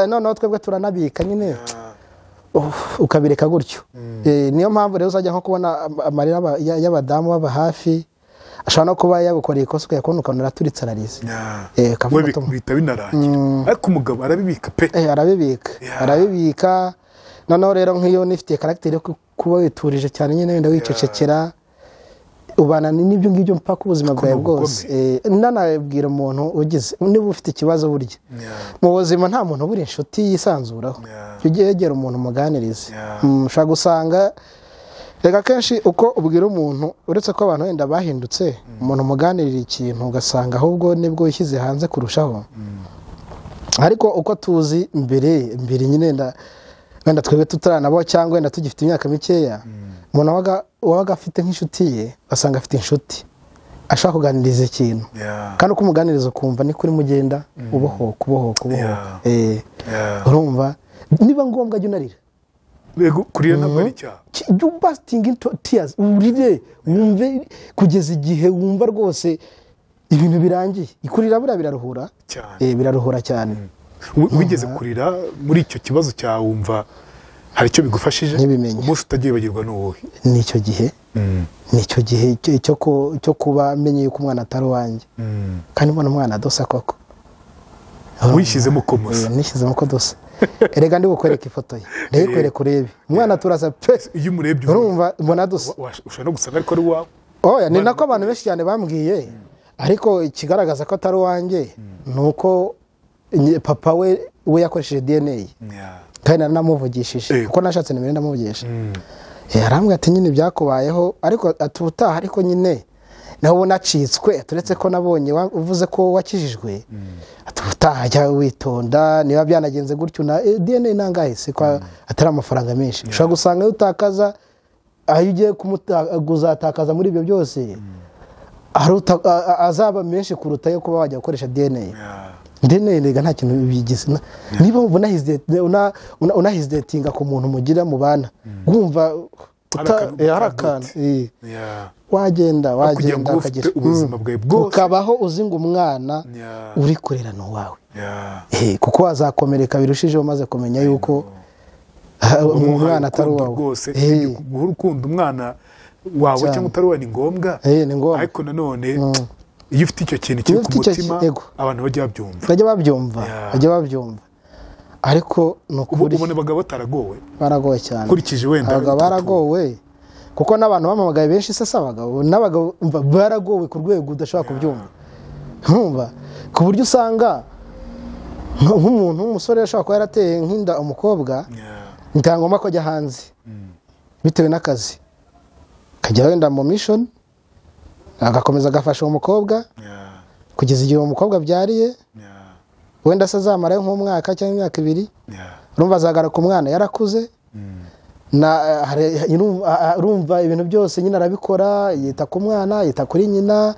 noneho twebwe turanabika nyine ukabireka gutyo. Niyo mpamvu rero uzajya nko kubona amarira y'abadamu baba hafi, ashobora no kuba yagukoreye ikosa ukayakubona ukabona araturitse ararize, bihita binarangira. Ariko umugabo arabibika pe, arabibika, arabibika. Noneho rero nk'iyo nifitiye karagiteri yo kuba witurije cyane nyine, wenda wicecekera, ubana n'ibyo ngibyo mpaka ubuzima bwawe bwose. Nanabwira umuntu ugize niba ufite ikibazo, burya mu buzima nta muntu ubura inshuti yisanzuraho, ujye wegera umuntu umuganirize. Ushobora gusanga reka kenshi uko ubwira umuntu, uretse ko abantu wenda bahindutse, umuntu umuganirira ikintu ugasanga ahubwo nibwo wishyize hanze kurushaho. Ariko uko tuzi mbere nyine wenda twebwe tutaranabo cyangwa wenda tugifite imyaka mikeya, umuntu wabaga afite nk'inshuti ye, asanga afite inshuti ashaka kuganiriza ikintu, kandi uko umuganiriza ukumva ni kuri mugenda ubohoka ubohoka ubohoka. Urumva niba ngombwa jya unarira, kurira ntabwo ari icyaha, jya ubasting into tears, urire wumve kugeza igihe wumva rwose ibintu birangiye. Kurira buriya biraruhura cyane, biraruhura cyane. Wigeze kurira muri icyo kibazo cyawe wumva hari icyo bigufashije? Umunsi utagiye bagirwa n'uwuhe? Nicyo gihe, nicyo gihe cyo kuba menye yuko umwana atari uwanjye, kandi mbona umwana adosa koko. Wishyizemo ko musa? Nishyizemo ko dosa. Erega ndi bukwereka ifoto ye, ndayikwereka urebe umwana turasa pe. Iyo umurebye urumva mbona adosa, ushobora no gusanga ariko ari uwawe. Oya, ni nako abantu benshi cyane bambwiye, ariko ikigaragaza ko atari uwanjye ni uko papa we yakoresheje DNA. Kandi naramuvugishije kuko nashatse nimero ndamuvugisha. Arambwira ati nyine byakubayeho, ariko atubutaha, ariko nyine naho nacitswe, turetse ko nabonye uvuze ko wakijijwe, atubutaha jya witonda, niba byanagenze gutyo na DNA nangahe se ko atari amafaranga menshi, ushobora gusanga utakaza ayo ugiye kuzatakaza muri ibyo byose, azaba menshi kuruta yo kuba wajya gukoresha DNA. DNA rega nta kintu bigize. Niba unahisidatinga ku muntu mugira mubana, wumva hari akantu wagenda ukagira ubuzima bwawe bwose, ukabaho uzi ngo umwana uri kurera ni uwawe, kuko wazakomereka birushijeho umaze kumenya yuko umwana atari uwawe. Rwose guha urukundo umwana wawe cyangwa utari uwawe ni ngombwa, ariko nanone Iyo ufite icyo kintu kiri ku mutima, abantu bajya babyumva. Bajya babyumva. Ariko ni ukuri ubona abagabo bataragowe, baragowe cyane. Nkurikije wenda abagabo baragowe, kuko n'abantu bamamagaye benshi se abagabo n'abagabo baragowe ku rwego udashobora kubyumva. Nkumva ku buryo usanga nk'umuntu w'umusore ashobora kuba yarateye nk'inda umukobwa, ntangomba ko ajya hanze bitewe n'akazi, akajya wenda mu mission, agakomeza agafasha uwo mukobwa kugeza igihe uwo mukobwa abyariye, wenda se azamarayo nk'umwaka cyangwa imyaka 2, urumva azagaruka umwana yarakuze, urumva ibintu byose nyine arabikora, yita ku mwana, yita kuri nyina,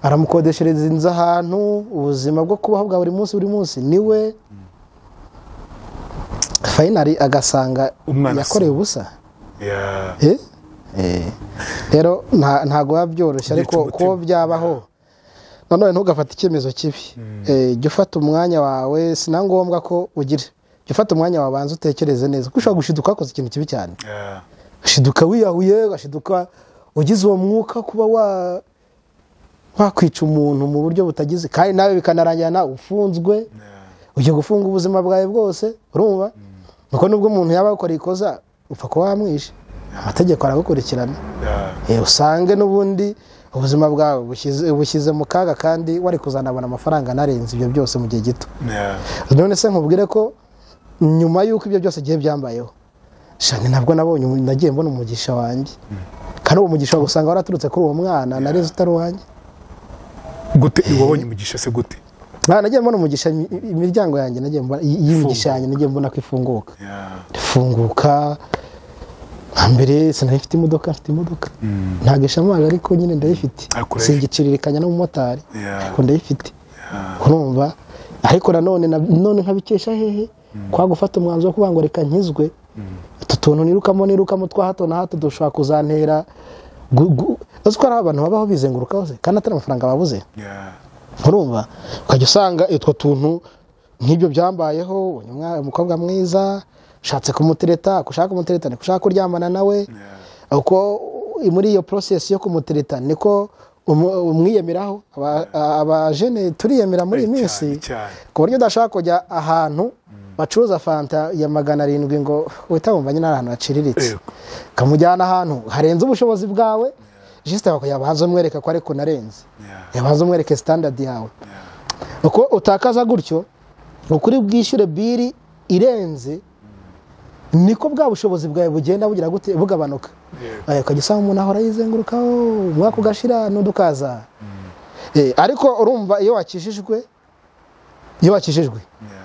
aramukodeshereza inzu ahantu, ubuzima bwo kubaho bwa buri munsi niwe. Finally agasanga yakoreye ubusa. Rero ntago biba byoroshye, ariko ko byabaho nanone ntugafate icyemezo kibi. Jya ufata umwanya wawe, si na ngombwa ko ugira, jya ufata umwanya wawe banza utekereze neza, kuko ushobora gushiduka wakoze ikintu kibi cyane, ushiduka wiyahuye, ugashiduka ugize uwo mwuka kuba wakwica umuntu mu buryo butagize, kandi nawe bikanarangira nawe ufunzwe, ugiye gufunga ubuzima bwawe bwose. Urumva nuko nubwo umuntu yaba akora ikosa upfa kuba wamwishe, amategeko aragukurikirana, usange n'ubundi ubuzima bwawe bushyize mu kaga, kandi wari kuzanabona amafaranga narenze ibyo byose mu gihe gito. None se nkubwire ko nyuma y'uko ibyo byose gihe byambayeho, shani nabwo nabonye nagiye mbona umugisha wanjye, kandi uwo mugisha gusanga waraturutse kuri uwo mwana nareze utari uwanjye. Gute wabonye umugisha se gute? Nagiye mbona umugisha, imiryango yanjye nagiye mbona y'imigisha yanjye nagiye mbona ko ifunguka. Ifunguka mbere sinari mfite imodoka, mfite imodoka ntago ishamaje, ariko nyine ndayifite, singiciririkanya n'umumotari, ariko ndayifite. Urumva ariko nanone none nkabikesha hehe kwa gufata umwanzuro wo kuvuga ngo reka nkizwe, utu tuntu nirukamo twa hato na hato dushobora kuzantera. Uzi ko hari abantu babaho bizenguruka hose kandi atari amafaranga babuze. Urumva ukajya usanga utwo tuntu nk'ibyo byambayeho, umukobwa mwiza ushatse kumutereta, ushaka kumutereta niko ushaka kuryamana nawe, uko muri iyo process yo kumutereta niko umwiyemeraho. Abajene turiyemera muri iyi minsi, ku buryo udashaka kujya ahantu bacuruza fanta ya 700 ngo uhita wumva nyine ari ahantu haciriritse, ukamujyana ahantu harenze ubushobozi bwawe, juste yabanza umwereka ko ariko narenze, yabanza umwereke standard yawe. Uko utakaza gutyo ukuri bwishyure biri irenze, niko bwa bushobozi bwawe bugenda bugira gute bugabanuka. Ukajya usanga umuntu ahora yizengurukaho, umwaka ugashira n'undi ukaza. Ariko urumva iyo wakijijwe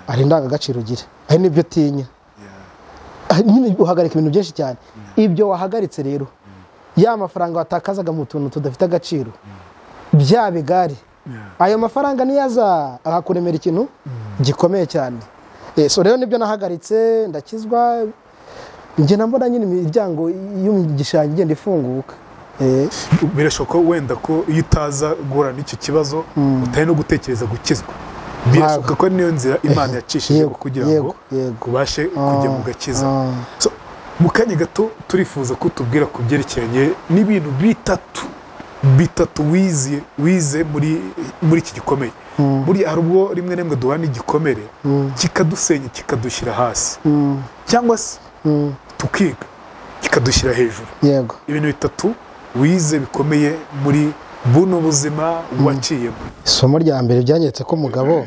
hari indangagaciro ugira, hari n'ibyo utinya, nyine uhagarika ibintu byinshi cyane. Ibyo wahagaritse rero, ya mafaranga watakazaga mu tuntu tudafite agaciro, bya bigari, ayo mafaranga niyaza akakuremera ikintu gikomeye cyane. So rero nibyo nahagaritse, ndakizwa, njye mbona nyine imiryango y'umugisha igenda ifunguka. Birashoboka wenda ko iyo utaza guhura n'icyo kibazo utari no gutekereza gukizwa, birashoboka ko niyo nzira Imana yacishije kugira ngo ubashe kujya mu gakiza. Mu kanya gato turifuza ko tubwira ku byerekeranye n'ibintu bitatu wize muri iki gikomeye. Buriya hari ubwo rimwe na rimwe duhura n'igikomere kikadusenya, kikadushyira hasi, cyangwa se tukiga kikadushyira hejuru. Ibintu bitatu wize bikomeye muri buno buzima waciyemo. Isomo rya mbere byanyeretse ko umugabo,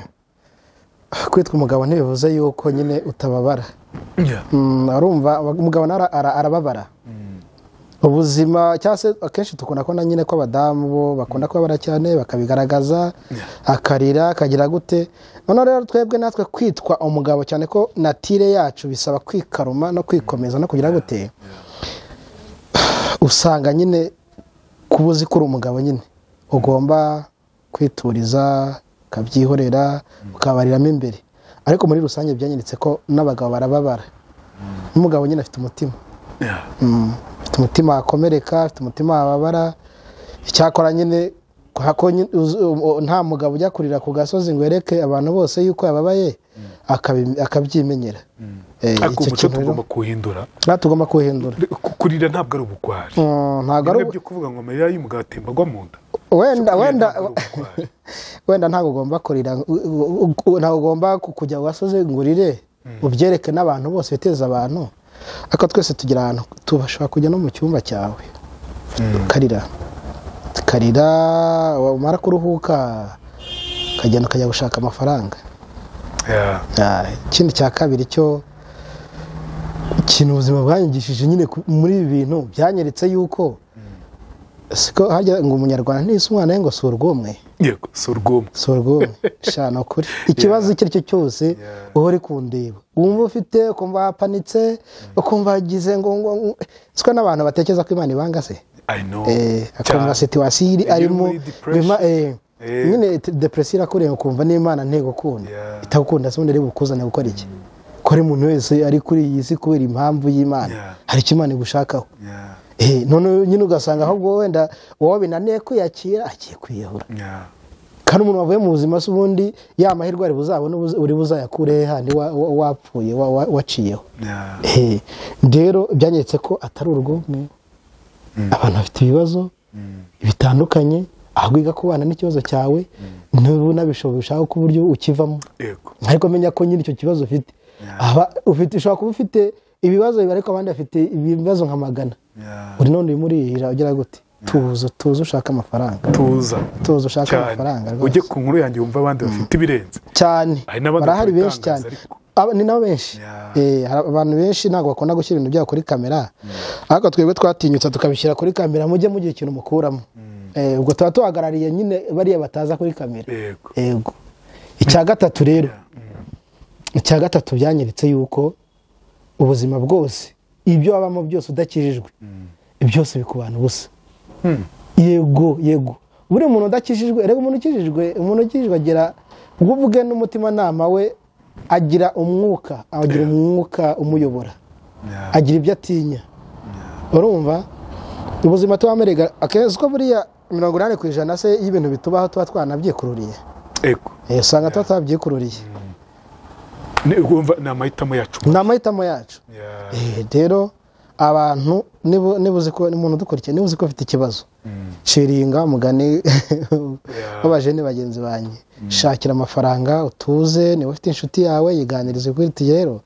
kwitwa umugabo ntibivuze yuko nyine utababara. Arumva umugabo arababara ubuzima, cyangwa se akenshi tukunda kubona nyine ko abadamu bo bakunda kubabara cyane, bakabigaragaza, akarira akagira gute. Noneho rero twebwe natwe kwitwa umugabo, cyane ko natire yacu bisaba kwikaruma no kwikomeza no kugira gute, usanga nyine kuba uzi ko uri umugabo nyine ugomba kwituriza, ukabyihorera, ukabariramo imbere. Ariko muri rusange byanyeretse ko n'abagabo barababara. N'umugabo nyine afite umutima, afite umutima wakomereka, afite umutima wababara. Icyakora nyine nta mugabo ujya kurira ku gasozi ngo yereke abantu bose yuko yababaye, akabyimenyera. Ariko umuco tugomba kuwuhindura. Tugomba kuwuhindura. Kurira ntabwo ari ubugwari. Ntabwo ari ibyo kuvuga ngo amarira y'umugabo atemba agwa mu nda. Wenda ntabwo ugomba kurira, ntabwo ugomba kujya wasoze ngo urire ubyereke n'abantu bose, biteza abantu. Ariko twese tugira ahantu tubashobora kujya no mu cyumba cyawe ukarira, ukarira, wamara kuruhuka ukagenda ukajya gushaka amafaranga. Ikindi cya kabiri cyo ikintu ubuzima bwanyigishije nyine muri ibi bintu byanyeretse yuko siko harya ngo umunyarwanda ntise umwana we ngo si urw'umwe. Yego, si urw'umwe. Si urw'umwe. Shana kuri ikibazo icyo ari cyo cyose uhora kundeba wumva ufite, ukumva wapanitse, ukumva wagize ngo siko n'abantu batekereza ko Imana ibanga se. I know. Akumva situation iri arimo nyine depression irakurenga, ukumva n'Imana ntigukunda, itagukunda se ubundi ari bukuzane gukora iki? Ko ari umuntu wese ari kuri iyi si kubera impamvu y'Imana, hari icyo Imana igushakaho. None nyine ugasanga ahubwo wenda wowe binaniye kwiyakira agiye kwiyahura. Kandi umuntu wavuye mu buzima se ubundi ya mahirwe ari buzabone uri buzayakure handi wapfuye waciyeho. Rero byanyeretse ko atari urw'umwe, abantu bafite ibibazo bitandukanye, ahubwo wiga kubana n'ikibazo cyawe nubunabishoboye ushaka ko uburyo ukivamo. Ariko menya ko nyine icyo kibazo ufite, ufite ushobora kuba ufite ibibazo ariko abandi bafite ibibazo nka magana. Uri none urimo urihira ugira gute? Tuza ushaka amafaranga. Tuza ushaka amafaranga rwose. Ujye ku nkuru yanjye wumva abandi bafite ibirenze cyane. Barahari benshi cyane. Ni nabo benshi. Abantu benshi ntabwo bakunda gushyira ibintu byabo kuri kamera, ariko twebwe twatinyutse tukabishyira kuri kamera, mujye mugira ikintu mukuramo. Ubwo tuba tuhagarariye nyine bariya bataza kuri kamera. Yego. Icya gatatu rero, icya gatatu byanyeretse yuko ubuzima bwose ibyo wabamo byose udakijijwe byose bikubana ubusa. Yego, yego. Buri muntu udakijijwe, rero umuntu ukijijwe agira ubwe n'umutima nama we, agira umwuka, agira umwuka umuyobora, agira ibyo atinya. Urumva ubuzima tubamerega akenshi ko buriya 80% se y'ibintu bitubaho tuba twanabyikururiye. Yego. Usanga tuba twabyikururiye. Ni amahitamo yacu. Ni amahitamo yacu. Rero abantu niba uzi ko umuntu udukurikiye, niba uzi ko ufite ikibazo, shiringa mugani w'abajene bagenzi banjye, shakira amafaranga utuze, niba ufite inshuti yawe yiganirize kuri iti rero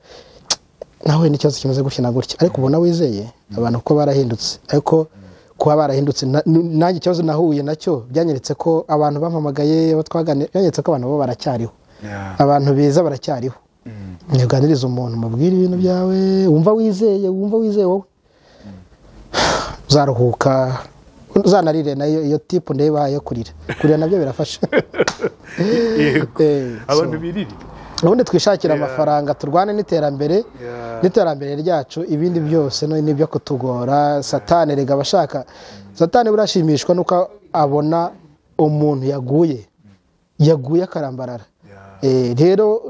nawe n'ikibazo kimeze gutya na gutya, ariko ubona wizeye abantu ko barahindutse. Ariko kuba barahindutse nanjye ikibazo nahuye nacyo byanyeretse ko abantu bampamagaye abo twaganiriye, byanyeretse ko abantu bo baracyariho, abantu beza baracyariho. Ntiganiriza umuntu mubwira ibintu byawe wumva wizeye, wowe uzaruhuka, uzanarire nayo iyo tipu ndeba yo kurira nabyo birafasha. Abantu birire ubundi twishakira amafaranga, turwane n'iterambere, n'iterambere ryacu, ibindi byose n'ibyo kutugora. Satani rega abashaka, Satani burashimishwa nuko abona umuntu yaguye akarambarara. Rero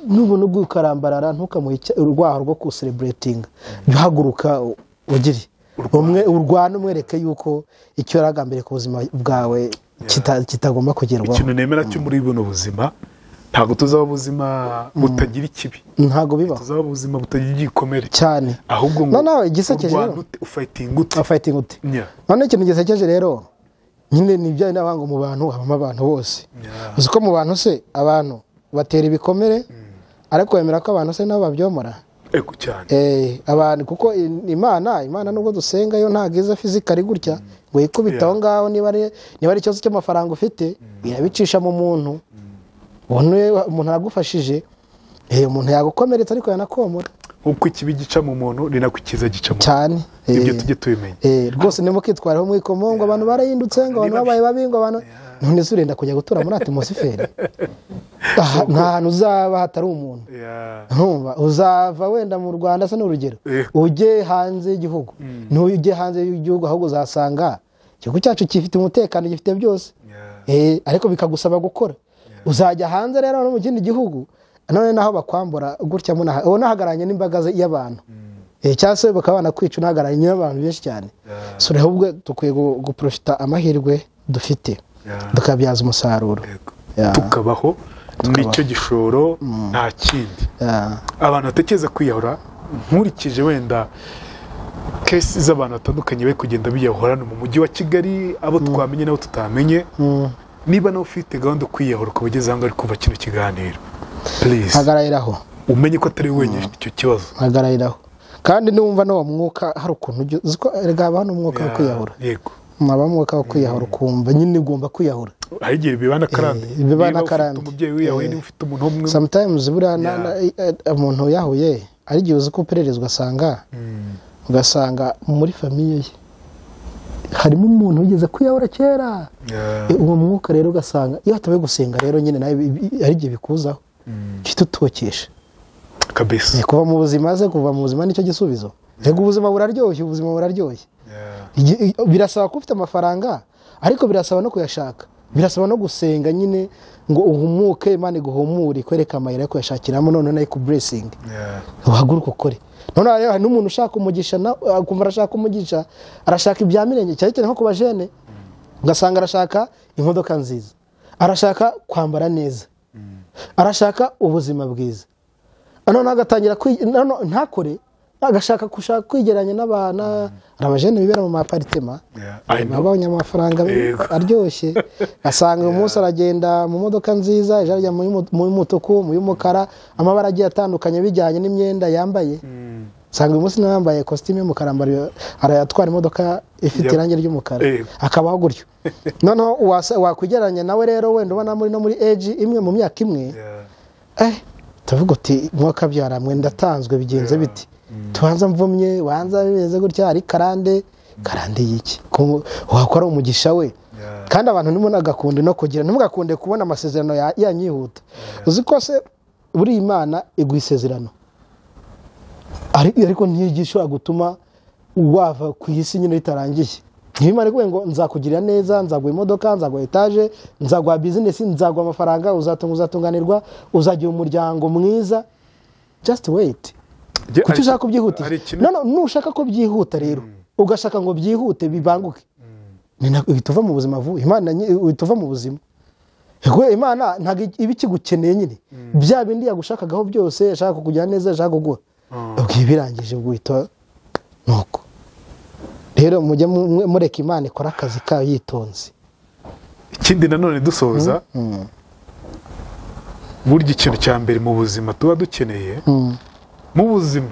nubona uguye ukarambarara ntukamuhe urwaho rwo kucelebratinga, haguruka ugire umwe urwana, umwereke yuko icyo yaragambiriye ku buzima bwawe kitagomba kugerwaho. Ikintu nemera cyo muri buno buzima, ntabwo tuzaba ubuzima butagira ikibi, ntabwo bibaho, tuzaba ubuzima butagira igikomere cyane, ahubwo ngo no igisekeje rero ufighting ute. None ikintu gisekeje rero nyine ni ibyo n'abango mu bantu habamo abantu bose. Uzi ko mu bantu se abantu batera ibikomere, ariko wemera ko abantu se nabo babyomora. Ego cyane. Abantu kuko Imana nubwo dusenga yo ntabwo iza physically gutya ngo yikubita aho ngaho, niba ari ikibazo cy'amafaranga ufite irabicisha mu muntu. Umuntu aragufashije, umuntu yagukomeretsa ariko yanakomora. Uko ikibi gica mu muntu ni nako ikiza gica mu cyane. Ibyo tujye tubimenya. Rwose ntimukitwareho mwikomo ngo abantu barahindutse, ngo abantu babaye babi, ngo abantu none se urenda kujya gutura muri atmosifere? Nta hantu uzaba hatari umuntu. Ntumva uzava wenda mu Rwanda se n'urugero ujye hanze y'igihugu, ntujye hanze y'igihugu ahubwo uzasanga igihugu cyacu gifite umutekano, gifite byose, ariko bikagusaba gukora. Uzajya hanze rero no mu kindi gihugu none naho bakwambura gutya, unahagararanye n'imbaga y'abantu, cyangwa se bakaba banakwica unahagararanye n'abantu benshi cyane. So rero ubwo dukwiye guprofita amahirwe dufite tukabyaza umusaruro, tukabaho nicyo gishoro, nta kindi. Abantu batekereza kwiyahura, nkurikije wenda Case z'abantu batandukanye bari kugenda biyahura hano mu mujyi wa Kigali, abo twamenye n'abo tutamenye. Niba nawe ufite gahunda yo kwiyahura ukaba ugeze aho ngaho uri kumva kino kiganiro, please Hagarariraho. umenye ko atari wenyine ufite icyo kibazo. Hagarariraho. Kandi niwumva n'uwo mwuka hari ukuntu ujya uzi ko erega habaho n'umwuka wo kwiyahura. Yego. Haba umwuka wo kwiyahura ukumva nyine ugomba kwiyahura. Hari igihe bibana karande. Bibana Niba ufite karande. umubyeyi wiyahuye, niba ufite umuntu umwe. Sometimes buriya umuntu yahuye ari igihe uzi ko uperereza ugasanga muri famiye ye harimo umuntu wigeze kwiyahura kera. Uwo mwuka rero ugasanga iyo hatabaye gusenga rero nyine nawe ari igihe bikuzaho uhita utokesha. Kabisa. Kuva mu buzima ze, kuva mu buzima nicyo gisubizo. Rega ubuzima buraryoshye, ubuzima buraryoshye. Birasaba kuba ufite amafaranga, ariko birasaba no kuyashaka, birasaba no gusenga nyine ngo uhumuke, Imana iguhumure, ikwereke amayira yo kuyashakiramo, noneho nayo ikuburesinge. Uhaguruke ukore. Noneho rero hari n'umuntu ushaka umugisha, akumva arashaka umugisha, arashaka ibya mirenge, cyane cyane nko ku bajene, ugasanga arashaka imodoka nziza, arashaka kwambara neza, arashaka ubuzima bwiza. Noneho agatangira ntakore, agashaka gushaka kwigeranya n'abana. Hari abajene bibera mu maparitema, I know. babonye amafaranga aryoshye, asanga uyu munsi aragenda mu modoka nziza, ejo arajya mu y'umutuku, mu y'umukara, amabara agiye atandukanye bijyanye n'imyenda yambaye. Usanga uyu munsi nawe yambaye kositimu y'umukara, arayatwara imodoka ifite irangi ry'umukara, akabaho gutyo. Noneho wakwigeranya nawe rero wenda ubona muri no muri age imwe, mu myaka imwe, tuvuga uti mwakabyara mwe ndatanzwe bigenze biti, tubanza mvumye, wanza bimeze gutya, ari karande karande y'iki wakora umugisha we. Kandi abantu ntimunagakunde no kugira, ntimugakunde kubona amasezerano yanyihuta. Uzi ko se buri Imana iguha isezerano, ariko ntigishobora gutuma wava ku isi nyine ritarangiye. Niba Imana iguhe ngo nzakugirira neza, nzaguha imodoka, nzaguha etaje, nzaguha bizinesi, nzaguha amafaranga, uzatunga, uzatunganirwa, uzagira umuryango mwiza, just wait. Kuki ushaka kubyihutisha? No, nushaka ko byihuta rero, ugashaka ngo byihute bibanguke, uhita uva mu buzima vuba. Imana uhita uva mu buzima. Imana ntabwo iba ikigukeneye nyine, bya bindi yagushakagaho byose, yashaka kukugira neza, yashaka kuguha, ubwo birangije uhita nuko. Rero mujye mureka Imana ikora akazi kayo yitonze. Ikindi nanone dusoza, burya ikintu cya mbere mu buzima tuba dukeneye, mu buzima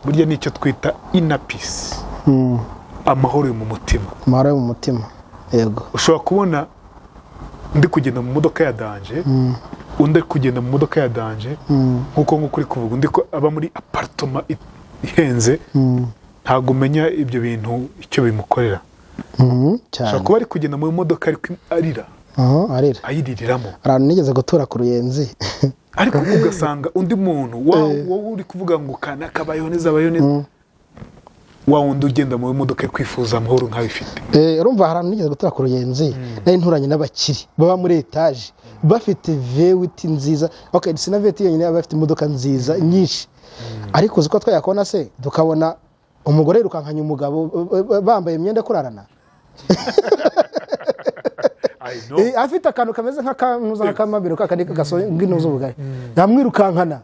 burya nicyo twita inner peace, amahoro yo mu mutima. Amahoro yo mu mutima, yego. Ushobora kubona ndi kugenda mu modoka ya danje, undi ari kugenda mu modoka ya danje, nkuko uri kuvuga, undi ko aba muri apartment ihenze, ntabwo umenya ibyo bintu icyo bimukorera. Ushobora kuba ari kugenda mu modoka ariko arira, ayiririramo. Ahantu nigeze gutura ku Ruyenzi. Ariko ugasanga undi muntu wowe uri kuvuga ngo kanaka abayeho neza, abayeho neza, wa wundi ugenda mu modoka ari kwifuza amahoro nkayo ifite. Urumva hari ahantu nigeze gutura ku Ruyenzi, nari nturanye n'abakiri baba muri etaje, bafite V8 nziza. Okay, si na V8 yonyine, baba bafite imodoka nziza nyinshi. Ariko uzi ko twayakubona se, tukabona umugore yirukankanye umugabo bambaye imyenda kurarana. Afite akantu kameze nk'akamabiro kakandi gasohoye ngino z'ubugari, yamwirukankana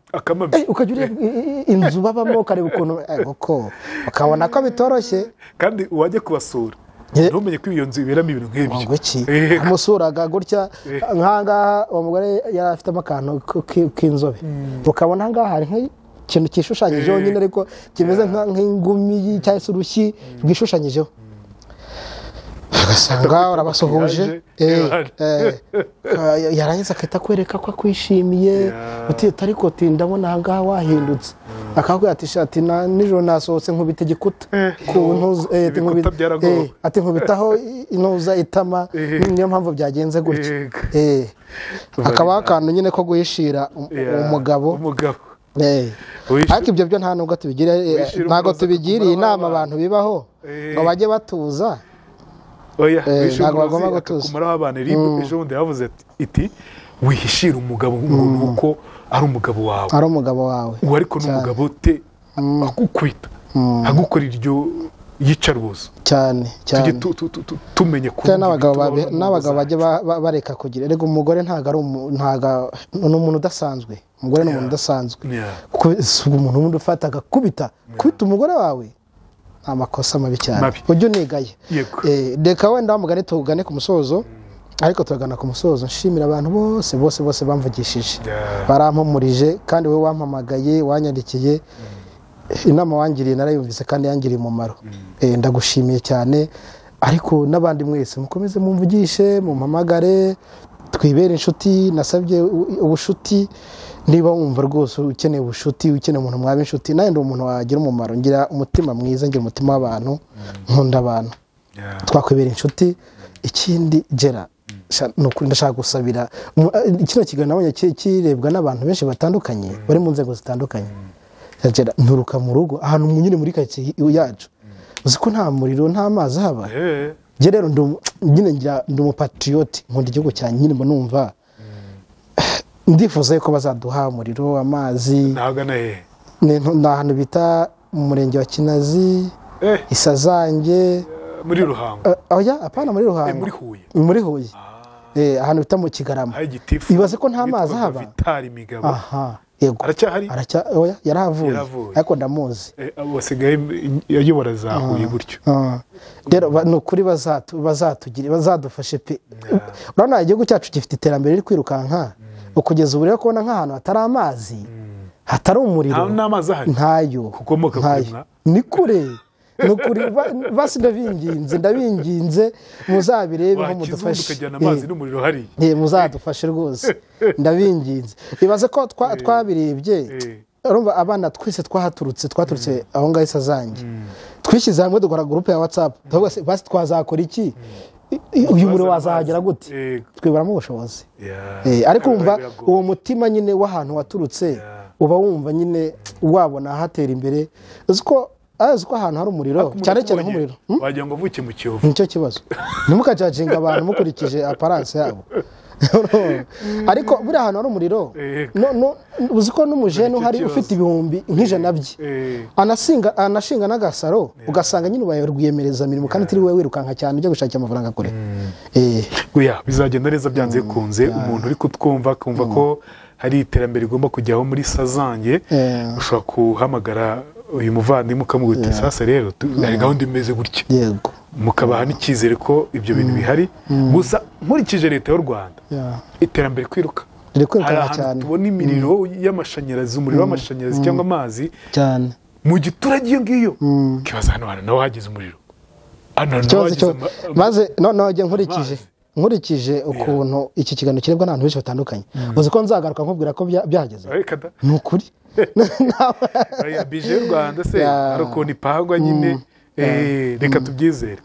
ukajya ureba inzu babamo, ukareba ukuntu koko, ukabona ko bitoroshye. Kandi wajya kubasura ntumenye ko iyo nzu iberamo ibintu nk'ibyo. Ngo iki? Amusuraga gutya nk'ahangaha, uwo mugore yari afitemo akantu k'inzobe, ukabona ahangaha hari nk'ikintu cyishushanyijeho nyine, ariko kimeze nk'ingumi cyangwa se urushyi rwishushanyijeho. Ugasanga urabasuhuje, yarangiza akahita akwereka ko akwishimiye, utita ariko uti ndabona ahangaha wahindutse, akakubwira ati shati nijoro nasohotse nkubita igikuta, ati nkubitaho intuza itama, niyo mpamvu byagenze gutya. Akabaho akantu nyine ko guhishira umugabo. Ariko ibyo byo nta nubwo tubigira, ntabwo tubigiriye inama abantu bibaho ngo bajye batuza. Oya, ntabwo bagomba gutuza. Kumaraho abana ejo bundi yavuze iti wihishira umugabo ngo nuko ari umugabo wawe, ari umugabo wawe, uwo ariko n'umugabo te akukubita, agukora iryo yicarubozo cyane cyane. Tujye tumenye kuvuga n'abagabo bajye bareka kugira. Erega umugore ntago ari ni umuntu udasanzwe. Umugore ni umuntu udasanzwe, kuko si umuntu wundi ufata agakubita, kubita umugore wawe. Amakosa mabi cyane ujye unigaye. Reka wenda mugane tugane ku musozo, ariko turagana ku musozo nshimira abantu bose bose bose bamvugishije, barampumurije, kandi wowe wampamagaye wanyandikiye inama wangiriye narayumvise kandi yangiriye umumaro. Ndagushimiye cyane, ariko n'abandi mwese mukomeze mumvugishe, mumpamagare, twibere inshuti. Nasabye ubushuti, niba wumva rwose ukeneye ubushuti, ukeneye umuntu mwaba inshuti, nawe ndi umuntu wagira umumaro, ngira umutima mwiza, ngira umutima w'abantu, nkunda abantu, twakwibera inshuti. Ikindi Gera, ndashaka gusabira kino kiganiro nabonye kirebwa n'abantu benshi batandukanye bari mu nzego zitandukanye. Gera, nturuka mu rugo ahantu nyine muri karitsiye yacu, uzi ko nta muriro nta mazi haba. Rero nyine ndi umupatriote, nkunda igihugu cyanjye, nyine mba numva ndifuza yuko bazaduha umuriro, amazi. Ni ahantu bita mu murenge wa Kinazi, Isazange, muri Ruhango. Oya, apana muri Ruhango, muri Huye. Muri Huye. Ahantu bita mu Kigarama. Ibaze ko nta mazi haba. Aha, yego. Aracyahari? Oya, yarahavuye. Ariko ndamuzi. Basigaye ayobora za Huye gutyo. Rero ni ukuri bazatugira, bazadufashe pe. Urabona igihugu cyacu gifite iterambere riri kwirukanka. Ukugeza ubu rero kubona nk'ahantu hatari amazi, hatari umuriro, ntayo. Ni kure. Nukuri basi ndabinginze, ndabinginze muzabirebeho mudufashe. Muzadufashe rwose, ndabinginze. Ibaze ko twabirebye, urumva abana twese twahaturutse, twaturutse aho ngaho Isazange, twishyize hamwe dukora groupe ya WhatsApp, basi twazakora iki, uyu muriro wazahagera gute, twiburamo ubushobozi. Ariko wumva uwo mutima nyine w'ahantu waturutse, uba wumva nyine wabona hatera imbere. Uzi ko ahantu hari umuriro, cyane cyane nk'umuriro wagira ngo avuke mu Kiyovu, nicyo kibazo. Ntimukajaginga abantu mukurikije aparance yabo. Ariko buri ahantu hari umuriro, uzi ko n'umujene uhari ufite 100,000 bye anashinga n'agasaro, ugasanga nyine ubaye rwiyemereza mirimo kandi utiri wowe wirukanka cyane ujya gushakira amafaranga kure. Bizagenda neza byanze bikunze. Umuntu uri kutwumva akumva ko hari iterambere rigomba kujyaho muri Sazange, ushobora kuhamagara uyu muvandimwe ukamubwira uti sasa rero hari gahunda imeze gutya, mukabaha n'icyizere ko ibyo bintu bihari. Gusa nkurikije leta y'u Rwanda, iterambere kwiruka, hari ahantu tubona imiriro y'amashanyarazi, umuriro w'amashanyarazi cyangwa amazi mu giturage iyo ngiyo, ukibaza hano hantu naho hagize umuriro, maze noneho njye nkurikije ukuntu iki kiganiro kirebwa n'abantu benshi batandukanye, uzi ko nzagaruka nkubwira ko byahageze. Ni ukuri. Bije y'u Rwanda se hari ukuntu ipangwa nyine, reka tubyizere.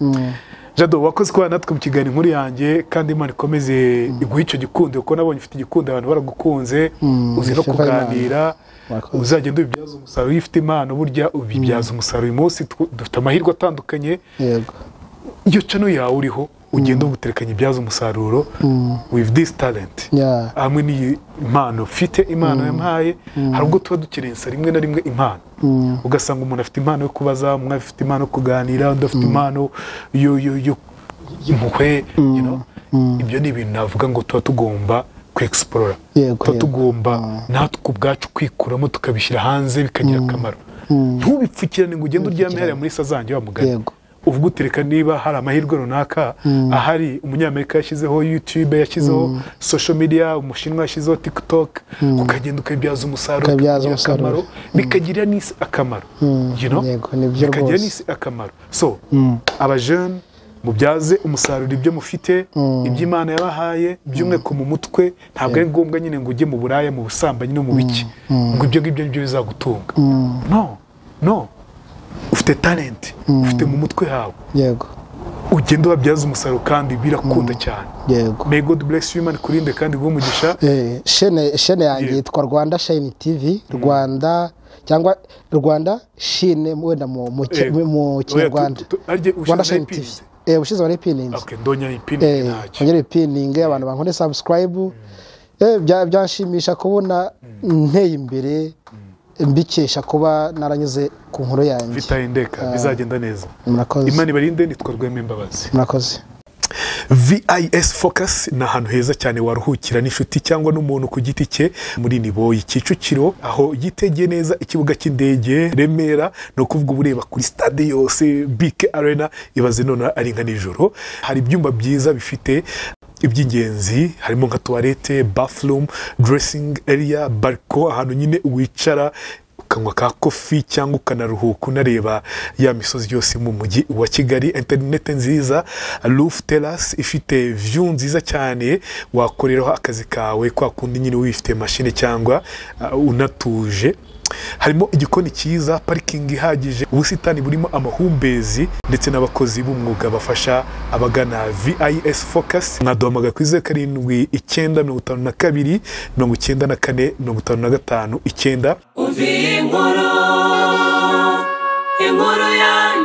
Jado, wakoze kubana natwe mu kiganiro inkuru yanjye, kandi Imana ikomeze iguhe icyo gikundiro, kuko nabonye ufite igikundiro, abantu baragukunze, uzi no kuganira, uzagenda ubibyaza umusaruro. Iyo ufite impano burya ubibyaza umusaruro. Uyu munsi dufite amahirwe atandukanye, iyo cano yawe uriho ugenda uguterekanya ibyaza umusaruro with this talent, hamwe n'iyi impano ufite, impano yampaye. Hari ubwo tuba dukerensa rimwe na rimwe impano, ugasanga umuntu afite impano yo kubaza, umwe afite impano yo kuganira, undi afite impano y'impuhwe. Ibyo ni ibintu navuga ngo tuba tugomba kwexplora, tuba tugomba natwe ubwacu kwikuramo tukabishyira hanze bikagira akamaro. Ntubipfukirane ngo ugende uryame hariya muri Sazange wa mugani, uvuga utereka niba hari amahirwe runaka ahari. Umunyamerika yashyizeho YouTube, yashyizeho social media, umushinwa yashyizeho TikTok, ukagenda ukabibyaza umusaruro, akamaro, bikagira n'isi akamaro, bikagira n'isi akamaro. So abajene mubyaze umusaruro ibyo mufite, ibyo Imana yabahaye, by'umweko mu mutwe. Ntabwo ari ngombwa nyine ngo ujye mu buraya, mu busambanyi no mu biki, ngo ibyo ngibyo nibyo bizagutunga. No, no, ufite talent, ufite mu mutwe hawe, yego, ugenda ubabyaza umusaruro kandi birakunda cyane. Yego. May God bless you, Imana ikurinde kandi iguhe umugisha. Shene yanjye yitwa Rwanda Shine TV, Rwanda cyangwa Rwanda Shine wenda mu Kinyarwanda. Rwanda Shine TV. Ubushize wari pininze. Okay, ndonya ipininge ntacyo. Ongera ipininge abantu bankore subscribe. Byanshimisha kubona nteye imbere, mbikesha kuba naranyuze ku nkuru yanjye. Vitayindeka bizagenda neza. Murakoze. Imana ibarinde, nitwa Rwema Imbabazi. Murakoze. VIS Focus ni ahantu heza cyane waruhukira n'inshuti cyangwa n'umuntu ku giti cye muri Niboyi Kicukiro, aho yitegeye neza ikibuga cy'indege Remera, ni ukuvuga uba ureba kuri stade yose BK Arena, ibaze none ari nka nijoro. Hari ibyumba byiza bifite iby'ingenzi, harimo nka toilette, bathroom, dressing area, balcon, ahantu nyine wicara ukanywa ka kofi cyangwa ukanaruhuka unareba ya misozi yose mu mujyi wa Kigali. Interineti nziza, roof terrace ifite view nziza cyane, wakoreraho akazi kawe kwa kundi nyine wifite mashine cyangwa unatuje. Harimo igikoni cyiza, parikingi ihagije, ubusitani burimo amahumbezi ndetse n'abakozi b'umwuga bafasha abagana VIS Focus. Mwaduhamagara kuri 07 952 94 55 9. Umva iyi nkuru, inkuru yanjye.